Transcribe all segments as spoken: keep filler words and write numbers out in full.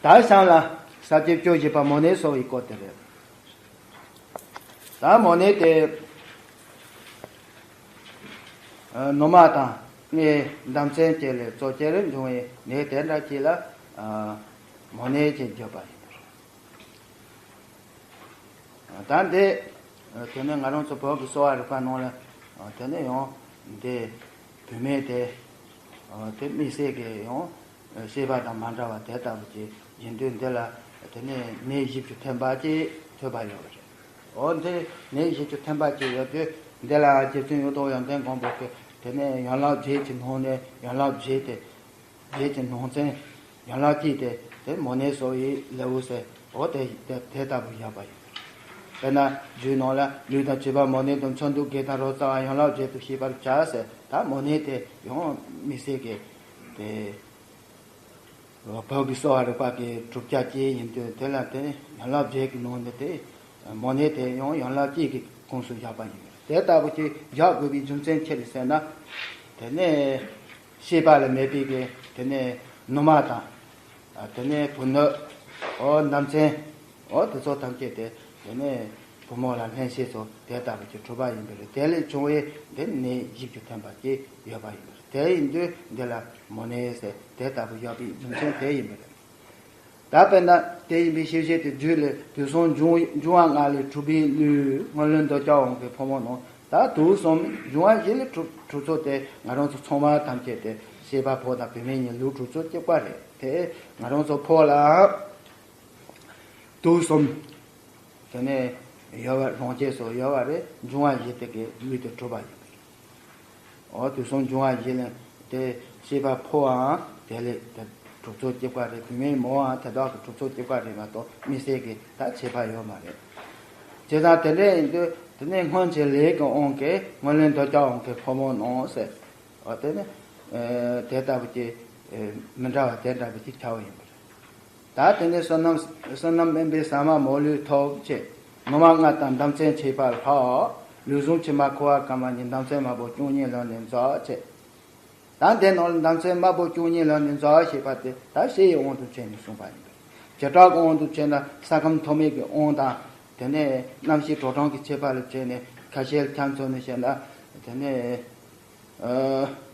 དར་ཞིང་ལ་ས་བཅད་བཅུ་བཞི་པ་མོ་ནད་གསོ་བའི་སྐོར་དེ་རེད། ད་མོ་ནད་དེ་ནུ་མ་དང་མིའི་ཟླ་མཚན་བཅས་ལས་གཙོ་ཆེར་འབྱུང་བའི་ནད་དེ་འདྲ་ཅིག་ལ་མོ་ནད་ཅེས་བརྗོད་པ་ཡིན། ད་འདི་དེ་ནས་ང་རང་ཚོ་བོད་ཀྱི་གསོ་བ་རིག་པ་ནང་ལ་དེ་ནས་ཡང་འདི་བུད་མེད་དེ་དེ་དམིགས་བསལ་གྱི་ཡང་ཤེས་པ་དང་མ་འདྲ་བ་དེ་ལྟ་བུ་ཅིག་ཡིན་དུས་འདི་ལ་དེ་ནས་ནད་བཞི་བཅུ་ཐམ་པ་ཅིག་ཐོས་པ་ཡོད་པ་རེད། འོ་འདི་ནད་བཞི་བཅུ་ཐམ་པ་ཅིག་ཡོད་དུས་འདི་ལ་རྗེ་བཙུན་གཡུ་ཐོག་ཡོན་ཏན་མགོན་པོ་གིས་དེ་ནས་ཡན་ལག་བརྒྱད་ཀྱི་ནང་ནས་ཡན་ལག་བརྒྱད་དེ། བརྒྱད་ཀྱི་ནང་ཚན་ཡན་ལག་གཅིག་དེ་དེ་མོ་ནད་གསོ་བའི་ལེའུ་ཟེར། འོ་དེ་དེ་དེ་ལྟ་བུ་ཡོད་པ་ཡིན། དཔེར་ན་རྒྱུད་ནང་ལ་ལུས་དང་བཅུད་པ་མོ་ནད་དང་ཚོན་མདོག་དགེ་དང་རོ་ཙ་བ་ཡན་ལག་བརྒྱད་དུ་ཤེས་པར་བྱ་ཟེར། ད་མོ་ནད་དེ་ཡང་དམིགས་བསལ་གྱི་དེ་བོད་ཀྱི་གསོ་བ་རིག་པ་གི་གྲུབ་ཆ་ཅིག་ཡིན་དུས་དེ་ལ་དེ་ཡན་ལག་བརྒྱད་ཀྱི་ནང་ནས་དེ་མོ་ནད་དེ་ཡང་ཡན་ལག་གཅིག་གི་ཁོངས་སུ་བཞག་པ་ཡིན། དེ་ལྟ་བུ་ཅིག་བཞག་དགོས་པའི་རྒྱུ་མཚན་ཅི་རེད་ཟེར་ན། དེ་ནས་ཤེས་པ་ལ་མེད་པའི་གི་དེ་ནས་ནུ་མ་དང་། དེ་ནས་བུ་སྣོད། འོ་ཟླ་མཚན། འོ་དེ་ཚོ་ཐམས་ཅད་དེ་དེ་ནས་བུ་མོ་ལ་སླན་ཆད་སོགས་དེ་ལྟ་བུ་ཅིག་གྲུབ་པ་ཡིན་པ་རེད། དེ་ལས་བྱུང་བའི་དེ་ནད་བཞི་བཅུ་ཐམ་པ་ཅིག་ཡོད་པ་ཡིན་པ་རེད། དེ་ཡིན་དུས་འདི་ལ་མོ་ནད་ཟེར་དེ་ལྟ་བུ་ཡོད་པའི་རྒྱུ་མཚན་དེ་ཡིན་པ་རེད། ད་དཔེར་ན་དེ་ཡིན་པའི་ཤེས་བྱེད་དེ་རྒྱུད་ལས་དུས་གསུམ་འབྱུང་འབྱུང་བ་ལྔ་ལས་གྲུབ་པའི་ལུས་སྔོན་ལུས་འདོད་ཆགས་དབང་གིས་ཕོ་མོ་རྣམས། ད་དུས་གསུམ་འབྱུང་བ་བཞི་ལས་གྲུབ་གྲུབ་ཚུལ་དེ་ང་རང་ཚོ་ཚང་མ་ཐམས་ཅད་དེ་སྐྱེས་པ་ཕོ་དང་བུད་མེད་གཉིས་ལུས་གྲུབ་ཚུལ་གཅིག་པ་རེད་དེ། ང་རང་ཚོ་ཕོ་ལ་དུས་གསུམ་དེ་ནས་ཡོད་པ་རང་སྐྱེས་སུ་ཡོད་པ་རེད། འབྱུང་བ་བཞི་དེ་གི་ལུས་དེ་གྲུབ་པ་ཡིན། འོ་དུས་གསུམ་འབྱུང་བ་བཞི་ལས་དེ་སྐྱེས་པ་ཕོའང་དེ་ལས་དེ་གྲུབ་ཚུལ་གཅིག་པ་རེད། བུད་མེད་མོའང་དེ་དག་གི་གྲུབ་ཚུལ་གཅིག་པ་རེད་མ་གཏོགས་དམིགས་བསལ་གྱི་ད་ཁྱད་པར་ཡོད་མ་རེད། བྱས་ཙང་དེ་འདྲ་ཡིན་དུས་དེ་ནས་སྔོན་གྱི་ལས་ཀྱི་དབང་གིས་སྔོན་ལུས་འདོད་ཆགས་དབང་གིས་ཕོ་མོ་རྣམས་ཟེར། འོ་དེ་ནི་དེ་ལྟ་བུ་ཅིག་མི་འདྲ་བ་དེ་འདྲ་བུ་ཅིག་ཆགས་པ་ཡིན་པ་རེད། ད་དེ་ནས་བསོད་ནམས་བསོད་ནམས་དམན་པའི་ཟ་མ་མོ་ལུས་ཐོབ་ཅེས། ནུ་མ་ལྔ་དང་ཟླ་མཚན་བྱེད་པ་ལྷག། ལུས་ཟུངས་ཕྱི་མ་ཁུ་བ་དཀར་དམར་གཉིས། ཟླ་མཚན་དམར་པོ་བཅུ་གཉིས་ལོན་ནས་འཛག་ཅེས། ད་འདི་ནང་ལ་ཟླ་མཚན་དམར་པོ་བཅུ་གཉིས་ལོན་ནས་འཛག་ཞེས་པ་དེ་ད་ཕྱི་ཡི་དབང་དུ་བྱས་ནས་གསུངས་པ་ཡིན་པས། བྱེ་བྲག་གི་དབང་དུ་བྱས་ན་ས་ཁམས་ཐོག་མའི་གི་དབང་དང་། དེ་ནས་རྣམ་ཤེས་དྲོ་གྲང་གི་ཁྱད་པར་ལ་བྱས་ནས་ཁ་ཤས་ལ་ཁྱད་མཚོན་ནས་བཤད་ན། དེ་ནས་ཨ།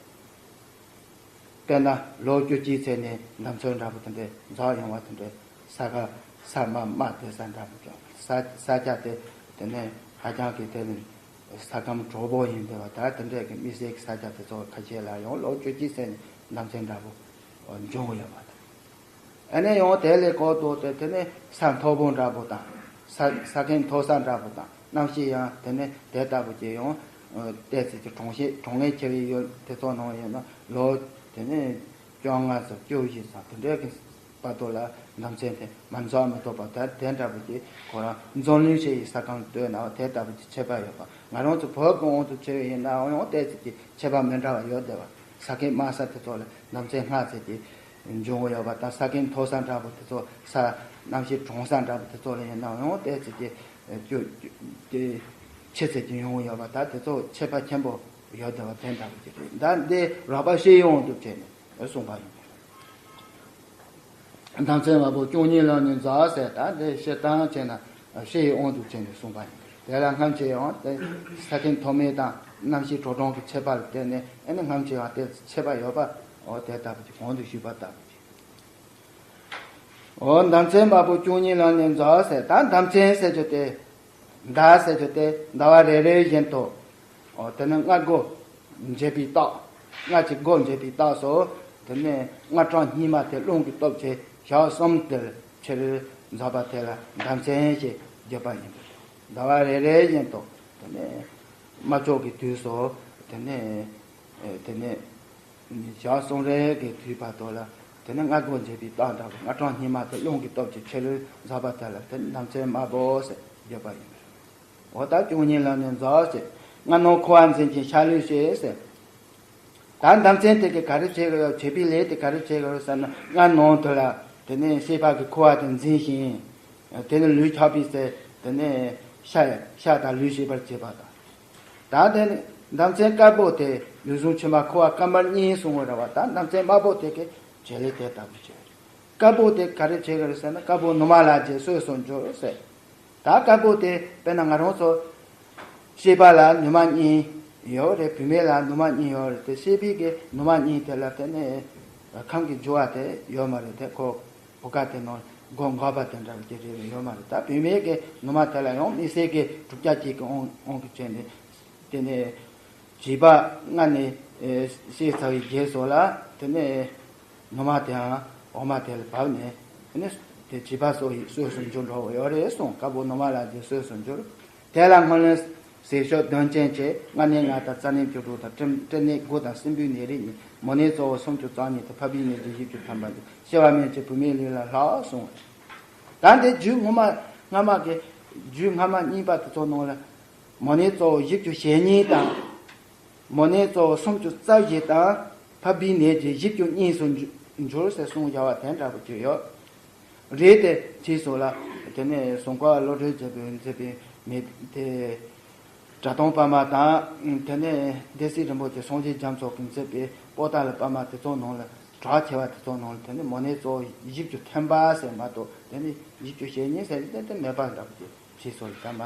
དཔེར་ན་ལོ་བཅུ་གཅིག་ཚེ་ནས་ཟླ་མཚན་འདྲ་པོ་དེ་འདྲས་འཛག་ཡོང་བ་དེ་འདྲས། ས་ག་ས་མ་མ་དེ་ས་འདྲ་པོ་ཀྱང་ས་ས་ཆ་དེ་དེ་ནས་ཧ་ཅང་གི་དེ་ནས་ས་ཁམས་དྲོ་པོ་ཡིན་འདུག་བ། ད་དེ་འདྲས་ཀྱི་དམིགས་བསལ་གྱི་ས་ཆ་དེ་ཚོ་ཁ་ཤས་ལ་ཡང་ལོ་བཅུ་གཅིག་ཚེ་ནས་ཟླ་མཚན་འདྲ་པོ་འབྱུང་ཡོད་པ་དང་། ཨ་ནི་ཡང་དེ་ལས་གོ་ལྡོག་སྟེ་དེ་ནས་ས་མཐོ་པོ་འདྲ་པོ་དང་། ས་ས་ཁེངས་མཐོ་ས་འདྲ་པོ་དང་། གནམ་གཤིས་ཡང་དེ་ནས་དེ་ལྟ་བུ་ཅིག་ཡང་། ཨ་ཏོག་ཙམ་གྱི་གྲང་ཤས་གྲང་ངར་ཆེ་བའི་ཡུལ་དེ་ཚོ་ནང་ཡིན་ན་ལོ་དེ་ནས་བཅོ་ལྔ་ཙམ་བཅུ་བཞི་ཙམ་དེ་འདྲའི་གི་བར་དུ་ལ་ཟླ་མཚན་དེ་མ་འཛག་མི་ཐུབ་པ། ད་དེ་འདྲ་པོ་ཅིག་ཁོ་རང་འཛམ་གླིང་ཞེས་ཡི་ས་ཁམས་ལྟོས་ན་དེ་ལྟ་བུ་ཅིག་ཁྱད་པར་ཡོད་པ། ང་རང་ཚོ་བོད་ཀྱི་དབང་དུ་བྱས་པ་ཡིན་ན་ཡང་ཏོག་ཙམ་གྱི་ཁྱད་པར་མི་འདྲ་བ་ཡོད་བསྡད་པ། ས་ཁེངས་དམའ་ས་དེ་ཚོ་ལ་ཟླ་མཚན་སྔ་ཙམ་གྱི་འབྱུང་གི་ཡོད་པ་དང་། ས་ཁེངས་མཐོ་ས་འདྲ་པོ་དེ་ཚོ། ས་གནམ་གཤིས་གྲང་ས་འདྲ་པོ་དེ་ཚོ་ལ་ཡིན་ན་ཡང་ཏོག་ཙམ་གྱི་ཅུ་ཅུ་དེ་ཆེ་ཙམ་གྱི་ཡོང་གི་ཡོད་པ། ད་དེ་ཚོ་ཁྱད་པར་ཆེན་པོ་ཡོད་བསྡད་པ་དེ་འདྲ་པོ་ཅིག་རེད། ད་འདི་རགས་པ་ཕྱི་ཡི་དབང་དུ་བྱས་ནས་གསུངས་པ་ཡིན། ཟླ་མཚན་དམར་པོ་བཅུ་གཉིས་ལོན་ནས་འཛག་ཟེར། ད་འདི་སྤྱིར་བཏང་བྱས་ན་ཕྱི་ཡི་དབང་དུ་བྱས་ནས་གསུངས་པ་ཡིན། དེ་ལ་སྔོན་ཆད་ཡང་དེ་ས་ཁེངས་མཐོ་དམན་དང་གནམ་གཤིས་དྲོ་གྲང་གི་ཁྱད་པར་ལ་བརྟེན་ནས་ཨ་ནི་སྔོན་ཆད་ཡང་དེ་ཁྱད་པར་ཡོད་པ། འོ་དེ་ལྟ་བུ་ཅིག་གོང་དུ་ཞུས་པ་ལྟ་བུ་ཅིག། འོ་ཟླ་མཚན་དམར་པོ་བཅུ་གཉིས་ལོན་ནས་འཛག་ཟེར། ད་ཟླ་མཚན་ཟེར་རྒྱུ་དེ། ཟླ་ཟེར་རྒྱུ་དེ་ཟླ་བ་རེ་རེ་བཞིན་དུ། འོ་དེ་ནི་སྔ་དགོང་འབྱེད་པའི་རྟགས། སྔ་ཕྱི་དགོང་འབྱེད་པའི་རྟགས་སུ། དེ་ནས་སྔ་དྲོ་སྔ་མ་དེ་རླུང་གི་སྟོབས་ཀྱིས་ཞག་གསུམ་དེར་ཕྱིར་འཛག་པ་དེ་ལ་ཟླ་མཚན་ཞེས་བརྗོད་པ་ཡིན། ཟླ་བ་རེ་རེ་བཞིན་དུ་དེ་ནས་དམར་ཕྱོགས་ཀྱི་དུས་སུ་དེ་ནས་དེ་ནས་ཞག་གསུམ་རེ་གི་དུས་བར་དུ་ལ་དེ་ནས་སྔ་དགོང་འབྱེད་པའི་རྟགས་འདྲ་བོ། སྔ་དྲོ་སྔ་མ་དེ་རླུང་གི་སྟོབས་ཀྱིས་ཕྱིར་འཛག་པ་དེ་ལ་དེ་ནས་ཟླ་མཚན་དམར་པོ་ཞེས་བརྗོད་པ་ཡིན། འོ་ད་བཅུ་གཉིས་ལོན་ནས་འཛག་ཟེར། སྔ་ནངས་ཁུ་བ་འཛིན་ཅིང་ཤར་ལུས་བྱེད་ཟེར། ད་ཟླ་མཚན་དེ་གིས་ག་རེ་བྱེད་ཀྱི་ཡོད། བྱེད་པའི་ལས་དེ་ག་རེ་བྱེད་ཀྱི་ཡོད་ཟེར་ན། སྔ་ནངས་དེ་ལ་དེ་ནས་སྐྱེས་པ་གི་ཁུ་བ་དེ་འཛིན་ཞིང་། དེ་ནས་ལུས་ཆགས་པའི་ཚེ་དེ་ནས་ཤ་ཤ་དང་ལུས་ཤེས་པར་བྱེད་པ་དང་། ད་དེ་ནས་ཟླ་མཚན་དཀར་པོ་དེ་ལུས་ཟུངས་ཕྱི་མ་ཁུ་བ་དཀར་དམར་གཉིས་གསུང་གི་རེད་བ། ད་ཟླ་མཚན་དམར་པོ་དེ་གིས་བྱེད་ལས་དེ་ལྟ་བུ་བྱེད། དཀར་པོ་དེ་ག་རེ་བྱེད་ཀྱི་རེད་ཟེར་ན། དཀར་པོ་ནུ་མ་ལ་རྗེས་སོས་སུ་འགྱུར་ཟེར། ད་དཀར་པོ་དེ་དཔེར་ན་ང་རང་ཚོ་སྐྱེས་པ་ལ་ནུ་མ་གཉིས་ཡོད་རེད། བུད་མེད་ལ་ནུ་མ་གཉིས་ཡོད་རེད་དེ། སྐྱེས་པའི་གི་ནུ་མ་གཉིས་དེ་ལ་དེ་ནས་ཁམས་ཀྱི་རྒྱུ་བ་དེ་ཡོད་མ་རེད་དེ། ཁོ་བུ་ག་དེ་ནང་སྒོ་འགག་པ་དེ་འདྲ་བ་ཅིག་རེད་ཡོད་མ་རེད། ད་བུད་མེད་ཀྱི་ནུ་མ་དེ་ལ་ཡང་དམིགས་བསལ་གྱི་བསྒྲུབ་བྱ་གཅིག་གི་དབང་དབང་གིས་བྱས་ནས་དེ་ནས་བྱིས་པ་སྔ་ནས་ཨེ་སྐྱེས་ཚར་བའི་རྗེས་སུ་ལ་དེ་ནས་ནུ་མ་དེའང་འོ་མ་དེ་ལ་བབས་ནས་དེ་ནས་དེ་བྱིས་པ་སོ་ཡི་སོས་སུ་འགྱུར་འགྲོ་བ་ཡོད་རེད་གསུངས། དཀར་པོ་ནུ་མ་ལ་རྗེས་སོས་སུ་འགྱུར། དེ་ལ་སྔོན་ལ་ཟས་སྤྱོད་གདོན་ཅན་བྱེད། མངལ་གནས་ལྔ་དང་རྩ་གནས་བཅུ་དྲུག་དང་། སྐྲན་སྐྲན་ནད་དགུ་དང་། སྲིན་བུའི་ནད་རིགས་གཉིས། མོ་ནད་གཙོ་བོ་སུམ་ཅུ་རྩ་གཉིས་དང་། ཕག་པའི་ནད་ཀྱི་བཞི་བཅུ་ཐམ་པ་འདི། སྐྱེ་བ་སྨན་གྱི་བུད་མེད་ལུས་ལ་ལྷག་གསུངས། ད་འདི་རྒྱུད་སྔོན་མ་སྔ་མ་གི་རྒྱུད་སྔ་མ་གཉིས་པ་དེ་ཚོ་ནང་ལ་མོ་ནད་གཙོ་བོ་བཞི་བཅུ་ཞེ་གཉིས་དང་། མོ་ནད་གཙོ་བོ་སུམ་ཅུ་རྩ་བཞི་དང་། ཕག་པའི་ནད་ཀྱི་བཞི་བཅུ་གཉིས་སུ་འགྱུར་འགྱུར་ཟེར་གསུངས་བཞག་པ་དེ་འདྲ་པོ་ཅིག་ཡོད་རེད་དེ། ཕྱིས་སུ་ལ་དེ་ནས་ཟུར་བཀའ་བློ་གྲོས་བྱས་པའི་མཛད་པའི་མི་དེ་གྲྭ་སྟོང་པདྨ་དང་། དེ་ནས་སྡེ་སྲིད་རིན་པོ་ཆེ་སངས་རྒྱས་རྒྱ་མཚོ་གིས་མཛད་པའི་པོ་ཏཱ་ལ་པདྨ་དེ་ཚོ་ནང་ལ། གྲགས་ཆེ་བ་དེ་ཚོ་ནང་ལ་དེ་ནས་མོ་ནད་གཙོ་བོ་བཞི་བཅུ་ཐམ་པ་ཟེར་མ་གཏོགས། དེ་ནས་བཞི་བཅུ་ཞེ་གཉིས་ཟེར་དེ་དེ་མེད་པ་འདྲ་པོ་ཅིག་ཕྱིས་སུ་ལ་ད་མ་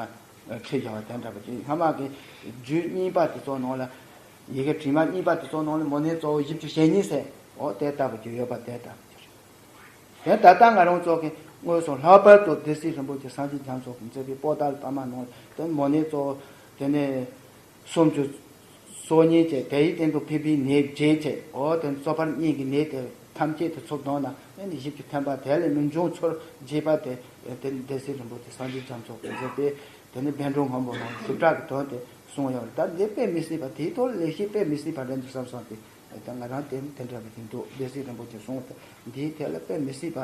ཁྲིད་བཞག་པ་དེ་འདྲ་པོ་ཅིག། སྔ་མ་གི་རྒྱུད་གཉིས་པ་དེ་ཚོ་ནང་ལ། ཡི་གེ་བྲིས་མ་གཉིས་པ་དེ་ཚོ་ནང་ལ་མོ་ནད་གཙོ་བོ་བཞི་བཅུ་ཞེ་གཉིས་ཟེར། འོ་དེ་ལྟ་བུ་ཅིག་ཡོད་པ་དེ་ལྟ་བུ་ཅིག་རེད། དེ་ད་ལྟ་ང་རང་ཚོ་གི་དངོས་སུ་ལྷག་པར་དུ་སྡེ་སྲིད་རིན་པོ་ཆེ་སངས་རྒྱས་རྒྱ་མཚོ་གིས་མཛད་པའི་པོ་ཏཱ་ལ་པདྨ་ནང་ལ་དེ་མོ་ནད་གཙོ་བོ་དེ་ནས་སུམ་ཅུ་སོ་གཉིས་བྱས། དེའི་སྟེང་དུ་ཕག་པའི་ནད་བརྒྱད་བྱས། འོ་དེ་གཙོ་ཕལ་གཉིས་ཀྱི་ནད་དེ་ཐམས་ཅད་དེ་ཚོ་བསྡོམས་ན་ཨ་ནི་བཞི་བཅུ་ཐམ་པ་དེ་ལས་མི་འབྱུང་ཚུལ་རྒྱས་པ་དེ། དེ་སྡེ་སྲིད་རིན་པོ་ཆེ་སངས་རྒྱས་རྒྱ་མཚོ་གིས་མཛད་པའི་དེ་ནི་བཻ་ཌཱུརྱ་སྔོན་པོ་ནང་ཞིབ་ཕྲ་གི་དོན་དེ་གསུངས་ཡོད་རེད། ད་འདི་དཔེ་མི་སྲིད་པ། དེའི་ཐོག་ལ་ལེགས་བཤད་དཔེ་མི་སྲིད་པ་རེད་འདུག་བསམ་སོང་སྟེ། ད་ང་རང་དེ་དེ་འདྲ་བ་ཅིག་འདུག་སྡེ་སྲིད་རིན་པོ་ཆེ་གསུངས་ཏེ་འདིའི་ཐད་ལ་དཔེ་མི་སྲིད་པ།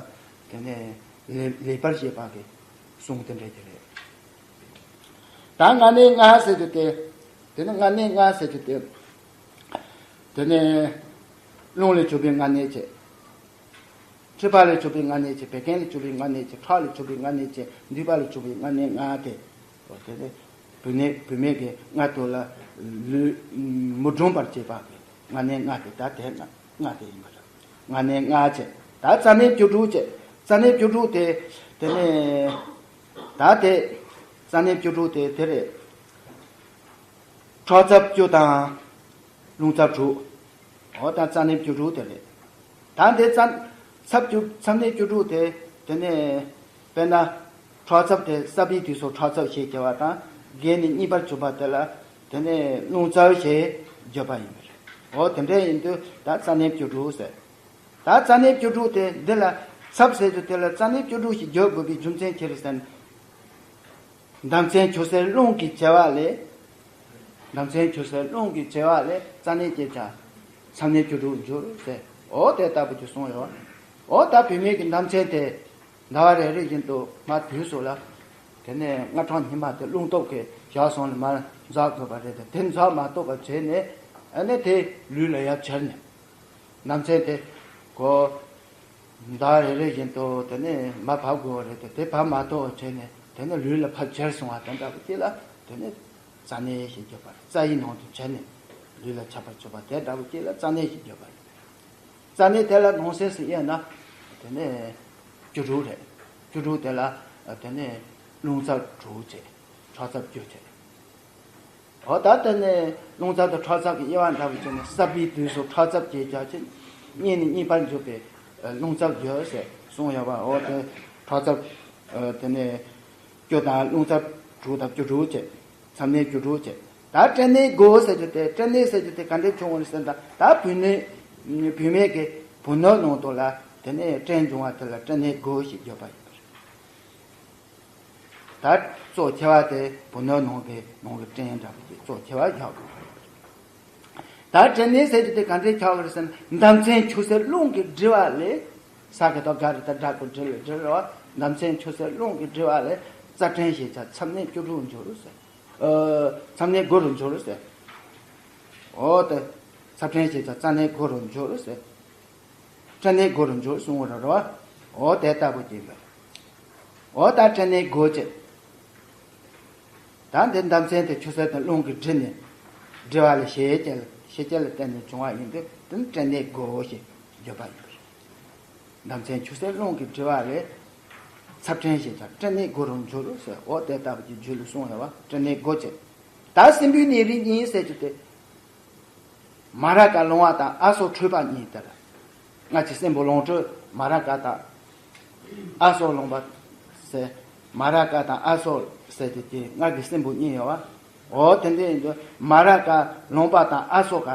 དེ་ནས་ལེགས་ལེགས་པར་བཤད་པ་གི་གསུང་དེ་འདྲ་ཅིག་རེད། ད་མངལ་གནས་ལྔ་ཟེར་རྒྱུ་དེ། དེ་ནི་མངལ་གནས་ལྔ་ཟེར་རྒྱུ་དེ། དེ་ནས་རླུང་ལས་གྱུར་པའི་མངལ་གནས་བྱས། མཁྲིས་པ་ལས་གྱུར་པའི་མངལ་གནས་བྱས། བད་ཀན་ལས་གྱུར་པའི་མངལ་གནས་བྱས། ཁྲག་ལས་གྱུར་པའི་མངལ་གནས་བྱས། མདུད་པ་ལས་གྱུར་པའི་མངལ་གནས་ལྔ་སྟེ། འོ་དེ་ནི་བུད་མེད་བུད་མེད་ཀྱི་མངལ་དུ་ལ་ལུས་མི་སྒྲོན་པར་བྱེད་པ་གི་མངལ་གནས་ལྔ་སྟེ། ད་དེ་ལྔ་ལྔ་དེ་ཡིན་པ་རེད། མངལ་གནས་ལྔ་བྱས། ད་རྩ་གནས་བཅུ་དྲུག་བྱས། རྩ་གནས་བཅུ་དྲུག་དེ་དེ་ནི་ད་དེ་རྩ་གནས་བཅུ་དྲུག་དེ་དེ་རེད། ཁྲག་ཚབས་བཅུ་དང་རླུང་ཚབས་དྲུག། འོ་ད་རྩ་གནས་བཅུ་དྲུག་དེ་རེད། ད་འདི་རྩ་ཚབས་བཅུ་ཚབས་གནས་བཅུ་དྲུག་དེ་དེ་ནས་དཔེར་ན་ཁྲག་ཚབས་དེ་ས་པའི་དུས་སུ་ཁྲག་ཚབས་ཞེས་བྱ་བ་དང་། བརྒྱད་ནས་གཉིས་པར་གྱུར་པ་དེ་ལ་དེ་ནས་རླུང་ཚབས་ཞེས་བརྗོད་པ་ཡིན་པ་རེད། འོ་དེ་འདྲ་ཡིན་དུས་ད་རྩ་གནས་བཅུ་དྲུག་ཟེར། ད་རྩ་གནས་བཅུ་དྲུག་དེ་འདི་ལ་ཚབས་ཟེར་དུས་དེ་ལ་རྩ་གནས་བཅུ་དྲུག་ཞེས་བརྗོད་དགོས་པའི་རྒྱུ་མཚན་ཅི་རེད་ཟེར་ན། ཟླ་མཚན་ཆུ་སེར་རླུང་གིས་བྱེར་བ་ལས། ཟླ་མཚན་ཆུ་སེར་རླུང་གིས་བྱེར་བ་ལས་རྩ་གནས་བཅད་བྱ་ཚབས་གནས་བཅུ་དྲུག་འགྱུར་ཟེར། འོ་དེ་ལྟ་བུ་ཅིག་གསུངས་ཡོད། འོ་ད་བུད་མེད་ཀྱི་ཟླ་མཚན་དེ་ཟླ་བ་རེ་རེ་བཞིན་དུ་མར་དུས་སུ་ལ། དེ་ནས་སྔ་དྲོ་ཉི་མ་དེ་རླུང་སྟོབས་ཀྱིས་བཞག་སོང་ལ་མར་འཛག་དགོས་པ་རེད་དེ། དེ་འཛག་མ་ཐུབ་པ་བྱས་ནས་ཨ་ནི་དེ་ལུས་ལ་ཡར་བྱེར་ནས། ནམ་མཚན་དེ་གོ། ཟླ་རེ་རེ་བཞིན་དུ་དེ་ནས་མར་བབས་དགོས་པ་རེད་དེ། དེ་བབས་མ་ཐུབ་པ་བྱས་ནས་དེ་ནས་ལུས་ལ་ཕར་བྱེར་སོང་བ་དེ་འདྲ་པོ་ཅིག་ལ་དེ་ནས་རྩ་གནས་ཞེས་བརྗོད་པ་རེད། རྩ་ཡི་ནང་དུ་བྱེར་ནས་ལུས་ལ་ཁྱབ་པར་གྱུར་པ་དེ་འདྲ་པོ་ཅིག་ལ་རྩ་གནས་ཞེས་བརྗོད་པ་རེད། རྩ་གནས་དེ་ལ་ནང་གསེས་སུ་དབྱེ་ན་དེ་ནས་བཅུ་དྲུག་རེད། བཅུ་དྲུག་དེ་ལ་དེ་ནས་རླུང་ཚབས་དྲུག་བྱས། ཁྲག་ཚབས་བཅུ་བྱས། འོ་ད་དེ་ནས་རླུང་ཚབས་དང་ཁྲག་ཚབས་ཀྱི་དབྱེ་བ་འདྲ་པོ་བྱས་ནས། ས་པའི་དུས་སུ་ཁྲག་ཚབས་ཀྱི་རྒྱ་ཆེ། གཉིས་ནས་གཉིས་པར་འཇུག་པའི་རླུང་ཚབས་རྒྱུ་ཟེར་གསུངས་ཡོད་པ། འོ་དེ་ཁྲག་ཚབས་དེ་ནས་བཅུ་དང་རླུང་ཚབས་དྲུག་དང་བཅུ་དྲུག་བྱས། ཚབས་གནས་བཅུ་དྲུག་བྱས། ད་སྐྲན་ནད་དགུ་ཟེར་རྒྱུ་དེ། སྐྲན་ནད་ཟེར་རྒྱུ་དེ་ག་འདྲས་བྱུང་བ་རེད་ཟེར་ན། ད་བུད་མེད་བུད་མེད་ཀྱི་བུ་སྣོད་ནང་དུ་ལ་དེ་ནས་སྐྲན་འབྱུང་བ་དེ་ལ་སྐྲན་ནད་དགུ་ཞེས་བརྗོད་པ་ཡིན་པ་རེད། ད་གཙོ་ཆེ་བ་དེ་བུ་སྣོད་ནང་གི་ནང་གི་སྐྲན་འདྲ་པོ་དེ་གཙོ་ཆེ་བ་བཞག་དགོས། ད་སྐྲན་ནད་ཟེར་རྒྱུ་དེ་ག་འདྲས་ཆགས་ཀྱི་རེད་ཟེར་ན། ཟླ་མཚན་ཆུ་སེར་རླུང་གིས་བསྒྲིབས་པ་ལས། ས་གི་ཐོག་ག་རེ་ད་དགྲ་གི་བསྒྲིབས་ལས་བསྒྲིབས་རེད་བ། ཟླ་མཚན་ཆུ་སེར་རླུང་གིས་བསྒྲིབས་པ་ལས་རྩ་སྐྲན་ཞེས་བྱ་ཚབས་གནས་བཅུ་དྲུག་འགྱུར་ཟེར། ཨ། ཚབས་གནས་དགུ་རུ་འགྱུར་ཟེར། འོ་དེ། ཚབས་སྐྲན་ཞེས་བྱ་རྩ་གནས་དགུ་རུ་འགྱུར་ཟེར། སྐྲན་ནད་དགུ་རུ་འགྱུར་གསུང་གི་རེད་བ། འོ་དེ་ལྟ་བུ་ཅིག་རེད། འོ་ད་སྐྲན་ནད་དགུ་བྱས། ད་འདི་ཟླ་མཚན་དེ་ཆུ་སེར་དང་རླུང་གིས་བསྒྲིབས་ནས། བསྒྲིབས་པ་ལས་ཞེས་བྱ་ལ་ཞེས་བྱ་ལ་བརྟེན་ནས་བྱུང་བ་ཡིན་དུས། དེ་ནི་སྐྲན་ནད་དགུ་ཞེས་བརྗོད་པ་ཡིན་པ་རེད། འདམ་ཚན་ཆུ་སེར་རླུང་གི་དྲི་བ་ལས། ཚབ་ཕྲེང་ཞེས་བྱ་སྐྲན་ནད་དགུ་རུ་འགྱུར་ཟེར། འོ་དེ་ལྟ་བུ་གྱི་རྒྱུད་ལ་གསུངས་ཡོད་པ། སྐྲན་ནད་དགུ་བྱས། ད་སྲིན་པོའི་ནད་རིགས་གཉིས་ཟེར་རྒྱུ་དེ། མ་ར་ཀ་ལོང་བ་དང་ཨ་སོ་ཁྲོས་པ་གཉིས་དེ་ལ། སྔར་གྱི་སྲིན་པོ་ལོང་ཁྲོས་མ་ར་ཀ་དང་། ཨ་སོ་ལོང་པ་ཟེར། མ་ར་ཀ་དང་ཨ་སོ་ཟེར་དེ་དེ་སྔར་གྱི་སྲིན་པོ་གཉིས་ཡོད་པ། འོ་དེ་འདྲ་ཡིན་དུས་མ་ར་ཀ་ལོང་པ་དང་ཨ་སོ་ཀ་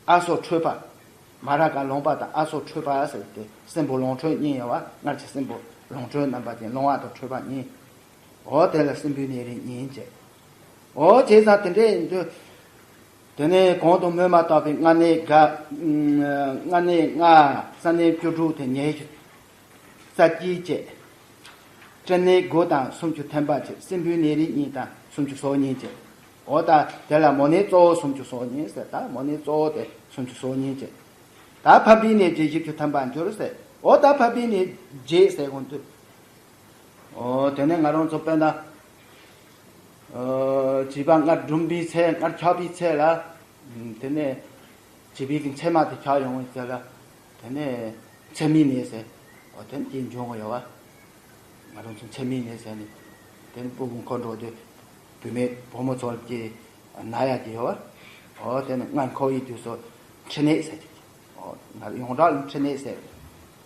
ཨ་སོ་ཁྲོས་པ། མ་ར་ཀ་ལོང་པ་དང་ཨ་སོ་ཁྲོས་པ་ཟེར་ཏེ་སྲིན་པོ་ལོང་ཁྲོས་གཉིས་ཡོད་པ། སྔར་གྱི་སྲིན་པོ་ལོང་ཁྲོས་རྣམ་པ་ཅན་ལོང་བ་དང་ཁྲོས་པ་གཉིས། འོ་དེ་ལ་སྲིན་པོའི་ནད་རིགས་གཉིས་བྱས། འོ་བྱས་ཙང་དེ་འདྲ་ཡིན་དུས། དེ་ནས་གོང་དུ་སྨོས་མ་བཏགས་པའི་མངལ་ནད་ལྔ། མངལ་ནད་ལྔ། གསང་གནས་བཅུ་དྲུག་དེ་ཉི་ཤུ་རྩ་གཅིག་བྱས། སྐྲན་ནད་དགུ་དང་སུམ་ཅུ་ཐམ་པ་བྱས། སྲིན་པོའི་ནད་རིགས་གཉིས་དང་སུམ་ཅུ་སོ་གཉིས་བྱས། འོ་ད་དེ་ལ་མོ་ནད་གཙོ་བོ་སུམ་ཅུ་སོ་གཉིས་ཟེར། ད་མོ་ནད་གཙོ་བོ་དེ་སུམ་ཅུ་སོ་གཉིས་བྱས། ད་ཕག་པའི་ནད་བརྒྱད་བཞི་བཅུ་ཐམ་པ་འགྱུར་ཟེར། འོ་ད་ཕག་པའི་ནད་བརྒྱད་ཟེར་གོང་དུ། འོ་དེ་ནས་ང་རང་ཚོ་དཔེར་ན། ཨོ་བྱིས་པ་མངལ་སྦྲུམ་པའི་ཚེ། མངལ་ཆགས་པའི་ཚེ་ལ། དེ་ནས་བྱིས་པའི་གི་མཚེ་མ་དེ་ཆགས་ཡོང་བའི་ཚེ་ལ། དེ་ནས་མཚེ་མའི་ནད་ཟེར། འོ་དེ་ནས་དེ་འབྱུང་གི་ཡོད་པ། ང་རང་ཚོ་མཚེ་མའི་ནད་ཟེར་ནས། དེ་ནས་སྤུ་གུ་འཁོར་འགྲོ་དུས། བུད་མེད་བུ་མོ་ཚོ་ལ་ཀྱི་ན་ཡ་དེ་ཡོད་པ། འོ་དེ་ནས་མངལ་འཁོར་བའི་དུས་སུ་མཁྲིས་ནད་ཟེར་གྱི། འོ་ང་ཡོངས་གྲགས་ལ་མཁྲིས་ནད་ཟེར།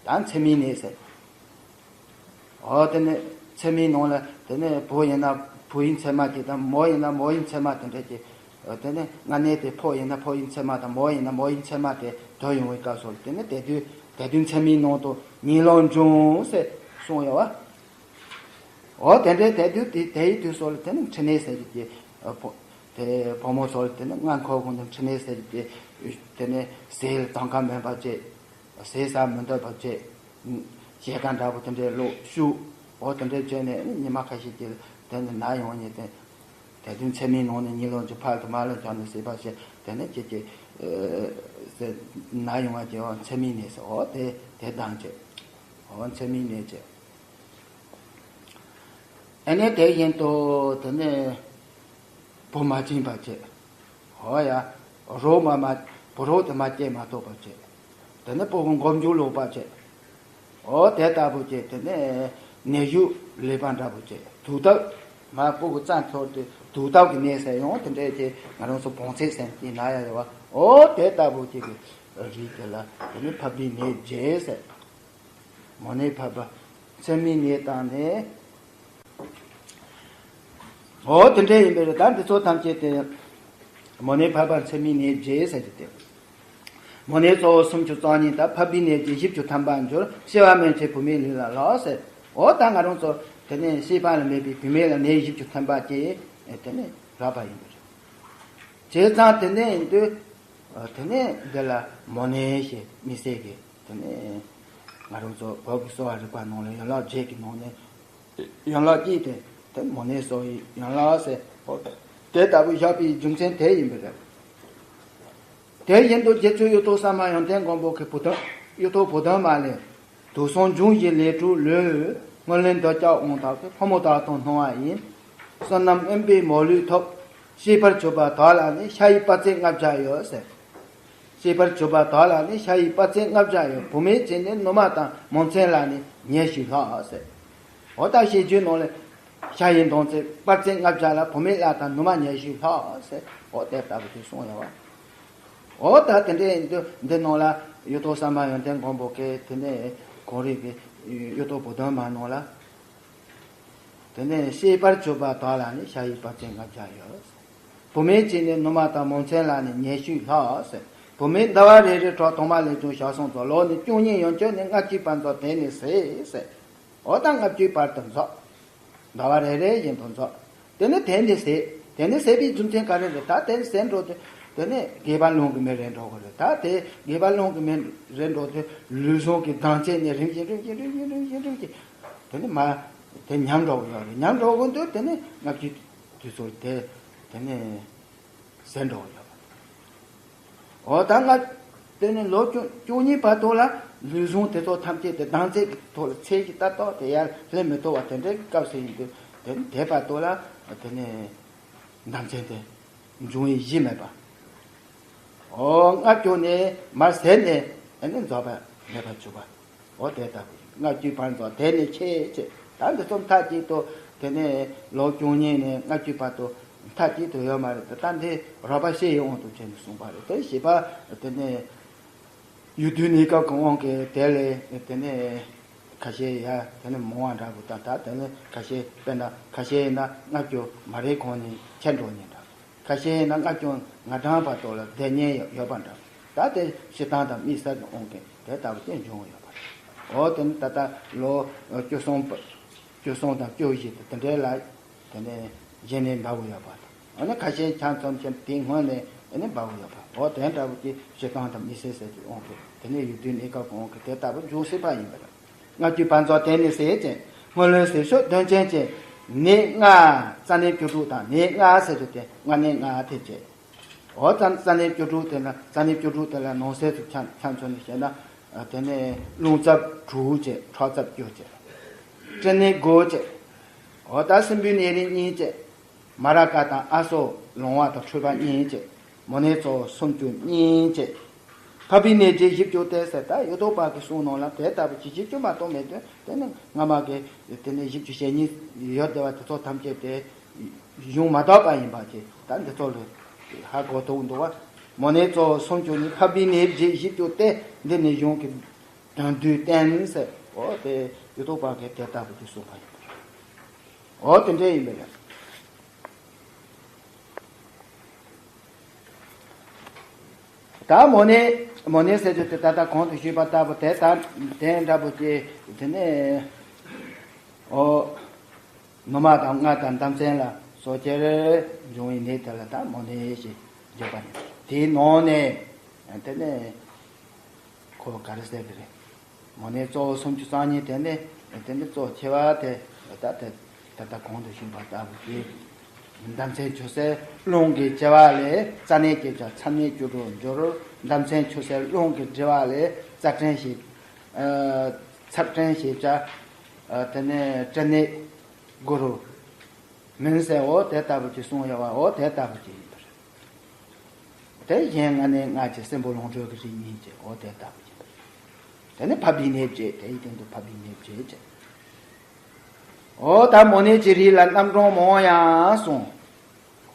ད་མཚེ་མའི་ནད་ཟེར། འོ་དེ་ནས་མཚེ་མའི་ནང་ལ་དེ་ནས་བུ་ཡིན་ན་བུ་ཡི་མཚེ་མ་དེ་དང་། མོ་ཡིན་ན་མོ་ཡི་མཚེ་མ་དེ་འདྲ་གྱི། འོ་དེ་ནས་མངལ་ནད་དེ་ཕོ་ཡིན་ན་ཕོ་ཡི་མཚེ་མ་དང་། མོ་ཡིན་ན་མོ་ཡི་མཚེ་མ་དེ་དོར་ཡོང་བའི་སྐབས་སུ་དེ་ནས་དེ་དུས་དེ་དུས་མཚེ་མའི་ནང་དུ་གཉིས་ལོག་འབྱུང་ཟེར་གསུངས་ཡོད་པ། འོ་དེ་འདྲའི་དེ་དུས་དེ་དེའི་དུས་སུ་ལ་དེ་ནས་མཁྲིས་ནད་ཟེར་གྱི་དེ། ཕོ་དེ་བུ་མོ་ཚོ་ལ་དེ་ནས་མངལ་འཁོར་གོང་དུ་མཁྲིས་ནད་ཟེར་གྱི་དེ། དེ་ནས་ཟས་ལ་དང་ཁ་མེད་པ་བྱས། ཟས་ཟ་མི་འདོད་པ་བྱས། ཞེ་དྲག་འདྲ་པོ་དེ་འདྲའི་ལོག་ཤུགས། འོ་དེ་འདྲའི་བྱས་ནས་ཉི་མ་ཁ་ཤས་ཀྱི་དེ་ནས་ན་ཡོང་ནས་དེ། དེ་དུས་མཚེ་མའི་ནང་ནས་གཉིད་ལོག་ཅིག་ཕར་དང་མར་ལ་བྱས་ནས་ཟས་པ་བྱས། དེ་ནས་ཁྱེད་ཀྱི་ཨེ་ཟས་ན་ཡོང་བ་བྱས། འོ་མཚེ་མའི་ནད་ཟེར། འོ་དེ་དེ་དང་བྱས། འོ་མཚེ་མའི་ནད་བྱས། ཨ་ནི་དེ་བཞིན་དུ་དེ་ནས་བུ་མ་བྱིན་པ་བྱས། འོ་ཡ། རོགས་མ་མ་བུ་རོགས་དེ་མ་སྐྱེས་མ་ཐོབ་པ་བྱས། དེ་ནས་སྤུ་གུ་མགོ་མཇུག་ལོག་པ་བྱས། འོ་དེ་ལྟ་བུ་བྱས། དེ་ནས་ནད་གཞུག་ལེགས་པ་འདྲ་པོ་བྱས། དུག་ལྡབ། མ་སྤུ་གུ་རྩ་འཐོར་ཏེ་དུག་ལྡབ་ཀྱི་ནད་ཟེར་ཡང་དེ་འདྲས་བྱས། ང་རང་ཚོ་བོང་ཚད་ཟེར་གྱི་ན་ཡ་ཡོད་པ། འོ་དེ་ལྟ་བུ་བྱས་ཀྱི་རིགས་དེ་ལ་དེ་ནས་ཕག་པའི་ནད་བརྒྱད་ཟེར། མོ་ནད་ཕག་པ། མཚེ་མའི་ནད་དང་ནི། འོ་དེ་འདྲ་ཡིན་པས་རེད། ད་འདི་ཚོ་ཐམས་ཅད་དེ། མོ་ནད་ཕག་པ་མཚེ་མའི་ནད་བརྒྱད་ཟེར་གྱི་དེ། མོ་ནད་གཙོ་བོ་སུམ་ཅུ་རྩ་གཉིས་དང་། ཕག་པའི་ནད་བརྒྱད་བཞི་བཅུ་ཐམ་པར་འགྱུར། སྐྱེ་བ་སྨིན་བྱེད་བུད་མེད་ལུས་ལ་ལགས་ཟེར། འོ་ད་ང་རང་ཚོ་དེ་ནས་སྐྱེ་བ་ལ་སྨིན་པའི་བུད་མེད་ལ་ནད་བཞི་བཅུ་ཐམ་པ་སྐྱེ། དེ་ནས་རག་པ་ཡིན་པ་རེད། བྱས་ཙང་དེ་ནས་ཡིན་དུས། དེ་ནས་འདི་ལ་མོ་ནད་ཞེས་དམིགས་བསལ་གྱི། དེ་ནས་ང་རང་ཚོ་བོད་ཀྱི་གསོ་བ་རིག་པ་ནང་ལ་ཡན་ལག་བརྒྱད་ཀྱི་ནང་ནས། ཡན་ལག་གཅིག་དེ་དེ་མོ་ནད་གསོ་བའི་ཡན་ལག་ཟེར། དེ་ལྟ་བུ་བཞག་པའི་རྒྱུ་མཚན་དེ་ཡིན་པ་རེད། དེ་བཞིན་དུ་རྗེ་བཙུན་གཡུ་ཐོག་ས་མ་ཡོན་ཏན་མགོན་པོ་གི་བུ་དོན། གཡུ་ཐོག་བུ་དོན་མ་ལས། དུག་གསུམ་འབྱུང་བཞིའི་ལས་དྲུག་ལུས། སྔོན་ལས་འདོད་ཆགས་དབང་དྲག་སྟེ། ཕོ་མོ་དག་དང་སྣང་བ་ཡིན། བསོད་ནམས་དབེན་པའི་མོ་ལུས་ཐོབ། ཤེས་པར་གྱུར་པ་དག་ལ་ནི། ཤ་ཡི་པ་ཚན་ལྔ་བརྒྱ་ཡོད་ཟེར། ཤེས་པར་གྱུར་པ་དག་ལ་ནི། ཤ་ཡི་པ་ཚན་ལྔ་བརྒྱ་ཡོད། བུད་མེད་ཅིག་ནི་ནུ་མ་དང་མོ་མཚན་ལ་ནི་ཉེ་ཞིང་ལྷག་ཟེར། འོ་ད་བཤད་རྒྱུད་ནང་ལ་ཤ་ཡི་མདོང་ཚན་པ་ཚན་ལྔ་བརྒྱ་ལ་བུད་མེད་ལ་དང་ནུ་མ་ཉེ་ཞིང་ལྷག་ཟེར། འོ་དེ་ལྟ་བུ་དེ་གསུངས་ཡོད་པ། འོ་ད་དེ་འདྲའི་འདི་འདི་ནང་ལ་གཡུ་ཐོག་ས་མ་ཡོན་ཏན་མགོན་པོ་གིས་དེ་ནས་གོང་རིམ་གྱི་གཡུ་ཐོག་བུ་དོན་མ་ནང་ལ། དེ་ནས་ཤེས་པར་གྱུར་པ་དག་ལ་ནི། ཤ་ཡི་པ་ཚན་ལྔ་བརྒྱ་ཡོད། བུད་མེད་ཅིག་ནི་ནུ་མ་དང་མོ་མཚན་ལ་ནི་ཉེ་ཞིང་ལྷག་ཟེར། བུད་མེད་ཟླ་བ་རེ་རེའི་གྲོགས་ཐོག་མ་ལས་བྱུང་ཞག་གསུམ་རྫོགས། ལོ་ནི་བཅུ་གཉིས་ཡན་ཆད་ནི། ལྔ་བཅུའི་བར་རྫོགས་དེ་ནི་ཟད་ཟེར། འོ་ད་ལྔ་བཅུའི་བར་དུ་རྫོགས། ཟླ་བ་རེ་རེ་བཞིན་དུ་རྫོགས། དེ་ནས་དེ་ནི་ཟད། དེ་ནི་ཟད་པའི་རྒྱུ་མཚན་ག་རེ་རེད། ད་དེ་ནི་ཟད་འགྲོ་དུས་དེ་ནི་སྒལ་པ་རླུང་གིས་མི་རེག་འགྲོ་གི་རེད། ད་དེ་སྒལ་པ་རླུང་གིས་མི་རེག་འགྲོ་དུས་ལུས་ཟུངས་ཀྱི་ལྡང་ཚད་ནི་རིམ་བཞིན་རིམ་བཞིན་རིམ་བཞིན་རིམ་བཞིན་དེ་ནི་མ་དེ་ཉམས་འགྲོ་གི་ཡོད་རེད། ཉམས་འགྲོ་གི་འདུག་དེ་ནི་ལྔ་བཅུའི་དུས་ཚོད་དེ་དེ་ནི་ཟད་འགྲོ་གི་ཡོད་རེད། འོ་ད་ང་དེ་ནི་ལོ་བཅུ་བཅུ་གཉིས་བར་དུ་ལ་ལུས་ཟུངས་དེ་ཚོ་ཐམས་ཅད་དེ་ལྡང་ཚད་ཀྱི་ཐོག་ལ་ཚད་ཀྱི་ལྟ་རྟོག་དེ་ཡར་སླེབས་མི་ཐུབ་པ་དེ་འདྲའི་སྐབས་སུ་ཡིན་དུས། དེ་ནི་དེ་བར་དུ་ལ་དེ་ནི་ལྡང་ཚད་དེ་འབྱུང་བའི་གཞི་མེད་པ། འོ་ལྔ་བཅུ་ནས་མར་ཟད་ནས་དེ་ནི་རྫོགས་པ་མེད་པར་གྱུར་པ། འོ་དེ་ལྟ་བུ་ཞིག་ལྔ་བཅུའི་བར་མཚམས་དེ་ནས་ཆད་ཅེས། ད་འདི་ཚོ་མཐའ་གཅིག་ཏུ་དེ་ནས་ལོ་བཅུ་གཉིས་ནས་ལྔ་བཅུའི་བར་དུ་མཐའ་གཅིག་ཏུ་ཡོད་མ་རེད། ད་ལྟ་འདི་རོགས་པ་བཤད་ཡོང་དུ་བྱས་ནས་གསུངས་པ་རེད། དེ་བཞི་པ་དེ་ནས་ཡུལ་དུས་གནས་སྐབས་ཀྱི་དབང་གིས་དེ་ལས་དེ་ནས་ཁ་ཤས་ཡ་དེ་ནས་མང་བ་འདྲ་པོ་དང་། ད་དེ་ནས་ཁ་ཤས་དཔེར་ན་ཁ་ཤས་ཡིན་ན་ལྔ་བཅུ་མ་རེད་གོང་ནས་ཆད་འགྲོ་ཉེན་འདྲ། ཁ་ཤས་ཡིན་ན་ལྔ་བཅུ་ང་གྲངས་བར་དུ་ལ་བསྡད་ཉེན་ཡོད་པ་འདྲ། ད་དེ་སྤྱིར་བཏང་དང་དམིགས་བསལ་གྱི་དབང་གིས་དེ་ལྟ་བུ་དེ་འབྱུང་ཡོད་པ་རེད། འོ་དེ་ནི་ད་ལྟ་ལོ་བཅུ་གསུམ་བཅུ་གསུམ་དང་བཅུ་བཞི་དེ་དེ་འདྲའི་ལ་དེ་ནས་གཞི་ནས་འབབ་ཡོད་པ་དང་། འོ་ན་ཁ་ཤས་ཆ་ཚང་ཅན་དེའི་སྔོན་ནས་དེ་ནས་འབབ་ཡོད་པ། འོ་དེ་འདྲ་བོ་ཅིག་སྤྱིར་བཏང་དང་དམིགས་བསལ་ཟེར་གྱི་དབང་གིས་དེ་ནས་ཡུལ་དུས་གནས་སྐབས་གང་གི་དེ་ལྟ་བུ་འབྱུང་སྲིད་པ་ཡིན་པ་རེད། ལྔ་བཅུའི་བར་མཚམས་དེ་ནས་ཟད་ཅིང་། སྔོན་ལས་ཟད་ཤོས་དོན་ཅན་གྱི་ནད་ལྔ། རྩ་ནད་བཅུ་དྲུག་དང་ནད་ལྔ་ཟེར་རྒྱུ་དེ་ལྔ་ནད་ལྔ་དེ་བྱས། འོ་རྩ་རྩ་ནད་བཅུ་དྲུག་དེ་ལ་རྩ་ནད་བཅུ་དྲུག་དེ་ལ་ནང་གསེས་སུ་ཆ་ཆ་མཚོན་ནས་བཤད་ན། ཨ་དེ་ནས་རླུང་འཚུབ་དྲུག་བྱས། ཁྲག་འཚུབ་བཅུ་བྱས། སྐྲན་ནད་དགུ་བྱས། འོ་ད་སྲིན་བུའི་ནད་རིགས་གཉིས་བྱས། མ་ར་ཀ་དང་ཨ་སོགས་ལོང་བ་དང་འཁྲུལ་པ་གཉིས་བྱས། མོ་ནད་གཙོ་བོ་སུམ་ཅུ་གཉིས་བྱས། ཕག་པའི་ནད་བརྒྱད་བཞི་བཅུ་སྟེ་ཟེར། ད་ཡོད་དོ་པ་གི་གསུང་ནང་ལ་དེ་ལྟ་བུ་ཅིག་བཞི་བཅུ་མ་གཏོགས་མེད་དོན་དེ་ནི་སྔ་མ་གི་དེ་ནས་བཞི་བཅུ་ཞེ་གཉིས་ཡོད་བསྡད་པ་དེ་ཚོ་ཐམས་ཅད་དེ་གཞུང་མ་དག་པ་ཡིན་པ་ཅིག་ད་འདི་ཚོ་ལ་ཧ་གོ་ཐུབ་འདུག་བ། མོ་ནད་གཙོ་བོ་སུམ་ཅུ་གཉིས། ཕག་པའི་ནད་བརྒྱད་བཞི་བཅུ་སྟེ། འདི་ནི་གཞུང་གི་དོན་བསྡུས་བསྟན་ཟེར། འོ་དེ་ཡོད་དོ་པ་གི་དེ་ལྟ་བུ་ཅིག་གསུངས་པ་ཡིན། འོ་དེ་འདྲ་ཡིན་པས་ལ། ད་མོ་ནད་མོ་ནད་ཟེར་རྒྱུ་དེ་ད་ལྟ་གོང་དུ་ཞུས་པ་ལྟ་བུ་དེ་ལྟར་དེ་འདྲ་པོ་ཅིག་དེ་ནས་འོ་ནུ་མ་དང་མངར་དང་འདམ་ཚན་ལ་སོགས་ཀྱིས་འབྱུང་བའི་ནད་དེ་ལ་ད་མོ་ནད་ཞེས་བརྗོད་པ་ཡིན། དེའི་ནང་ནས་དེ་ནས་ཁོ་ག་རེ་ཟེར་གི་རེད། མོ་ནད་གཙོ་བོ་སུམ་ཅུ་རྩ་གཉིས་དེ་ནི་དེ་ནི་གཙོ་ཆེ་བ་དེ་ད་ལྟ་ད་ལྟ་གོང་དུ་ཞུས་པ་ལྟ་བུ་སྟེ། འདམ་ཚན་ཆུ་སེར་རླུང་གིས་བྱེར་བ་ལས་རྩ་ནད་སྐྱེད་བྱ་ཚ་ནད་བཅུ་དྲུག་འགྱུར། འདམ་ཚན་ཆུ་སེར་རླུང་གིས་འབྲི་བ་ལས་རྩ་སྐྲན་ཞེས་ཨ་ཚབ་སྐྲན་ཞེས་བྱ། ཨ་དེ་ནས་སྐྲན་ནད་དགུ་རུ་མིན་ཟེར། འོ་དེ་ལྟ་བུ་ཅིག་གསུངས་ཡོད་པ། འོ་དེ་ལྟ་བུ་ཅིག་ཡིན་པ་རེད། དེ་གཞན་ལྔ་ནི་ལྔ་བྱས། སྲིན་པོ་ལོངས་སྤྱོད་ཀྱི་རིགས་གཉིས་བྱས། འོ་དེ་ལྟ་བུ་ཅིག་ཡིན་པ་རེད། དེ་ནི་ཕག་པའི་ནད་བྱས། དེའི་སྟེང་དུ་ཕག་པའི་ནད་བྱས་བྱས། འོ་ད་མོ་ནད་ཀྱི་རིགས་ལ་རྣམ་གྲངས་མང་ཡང་གསུངས།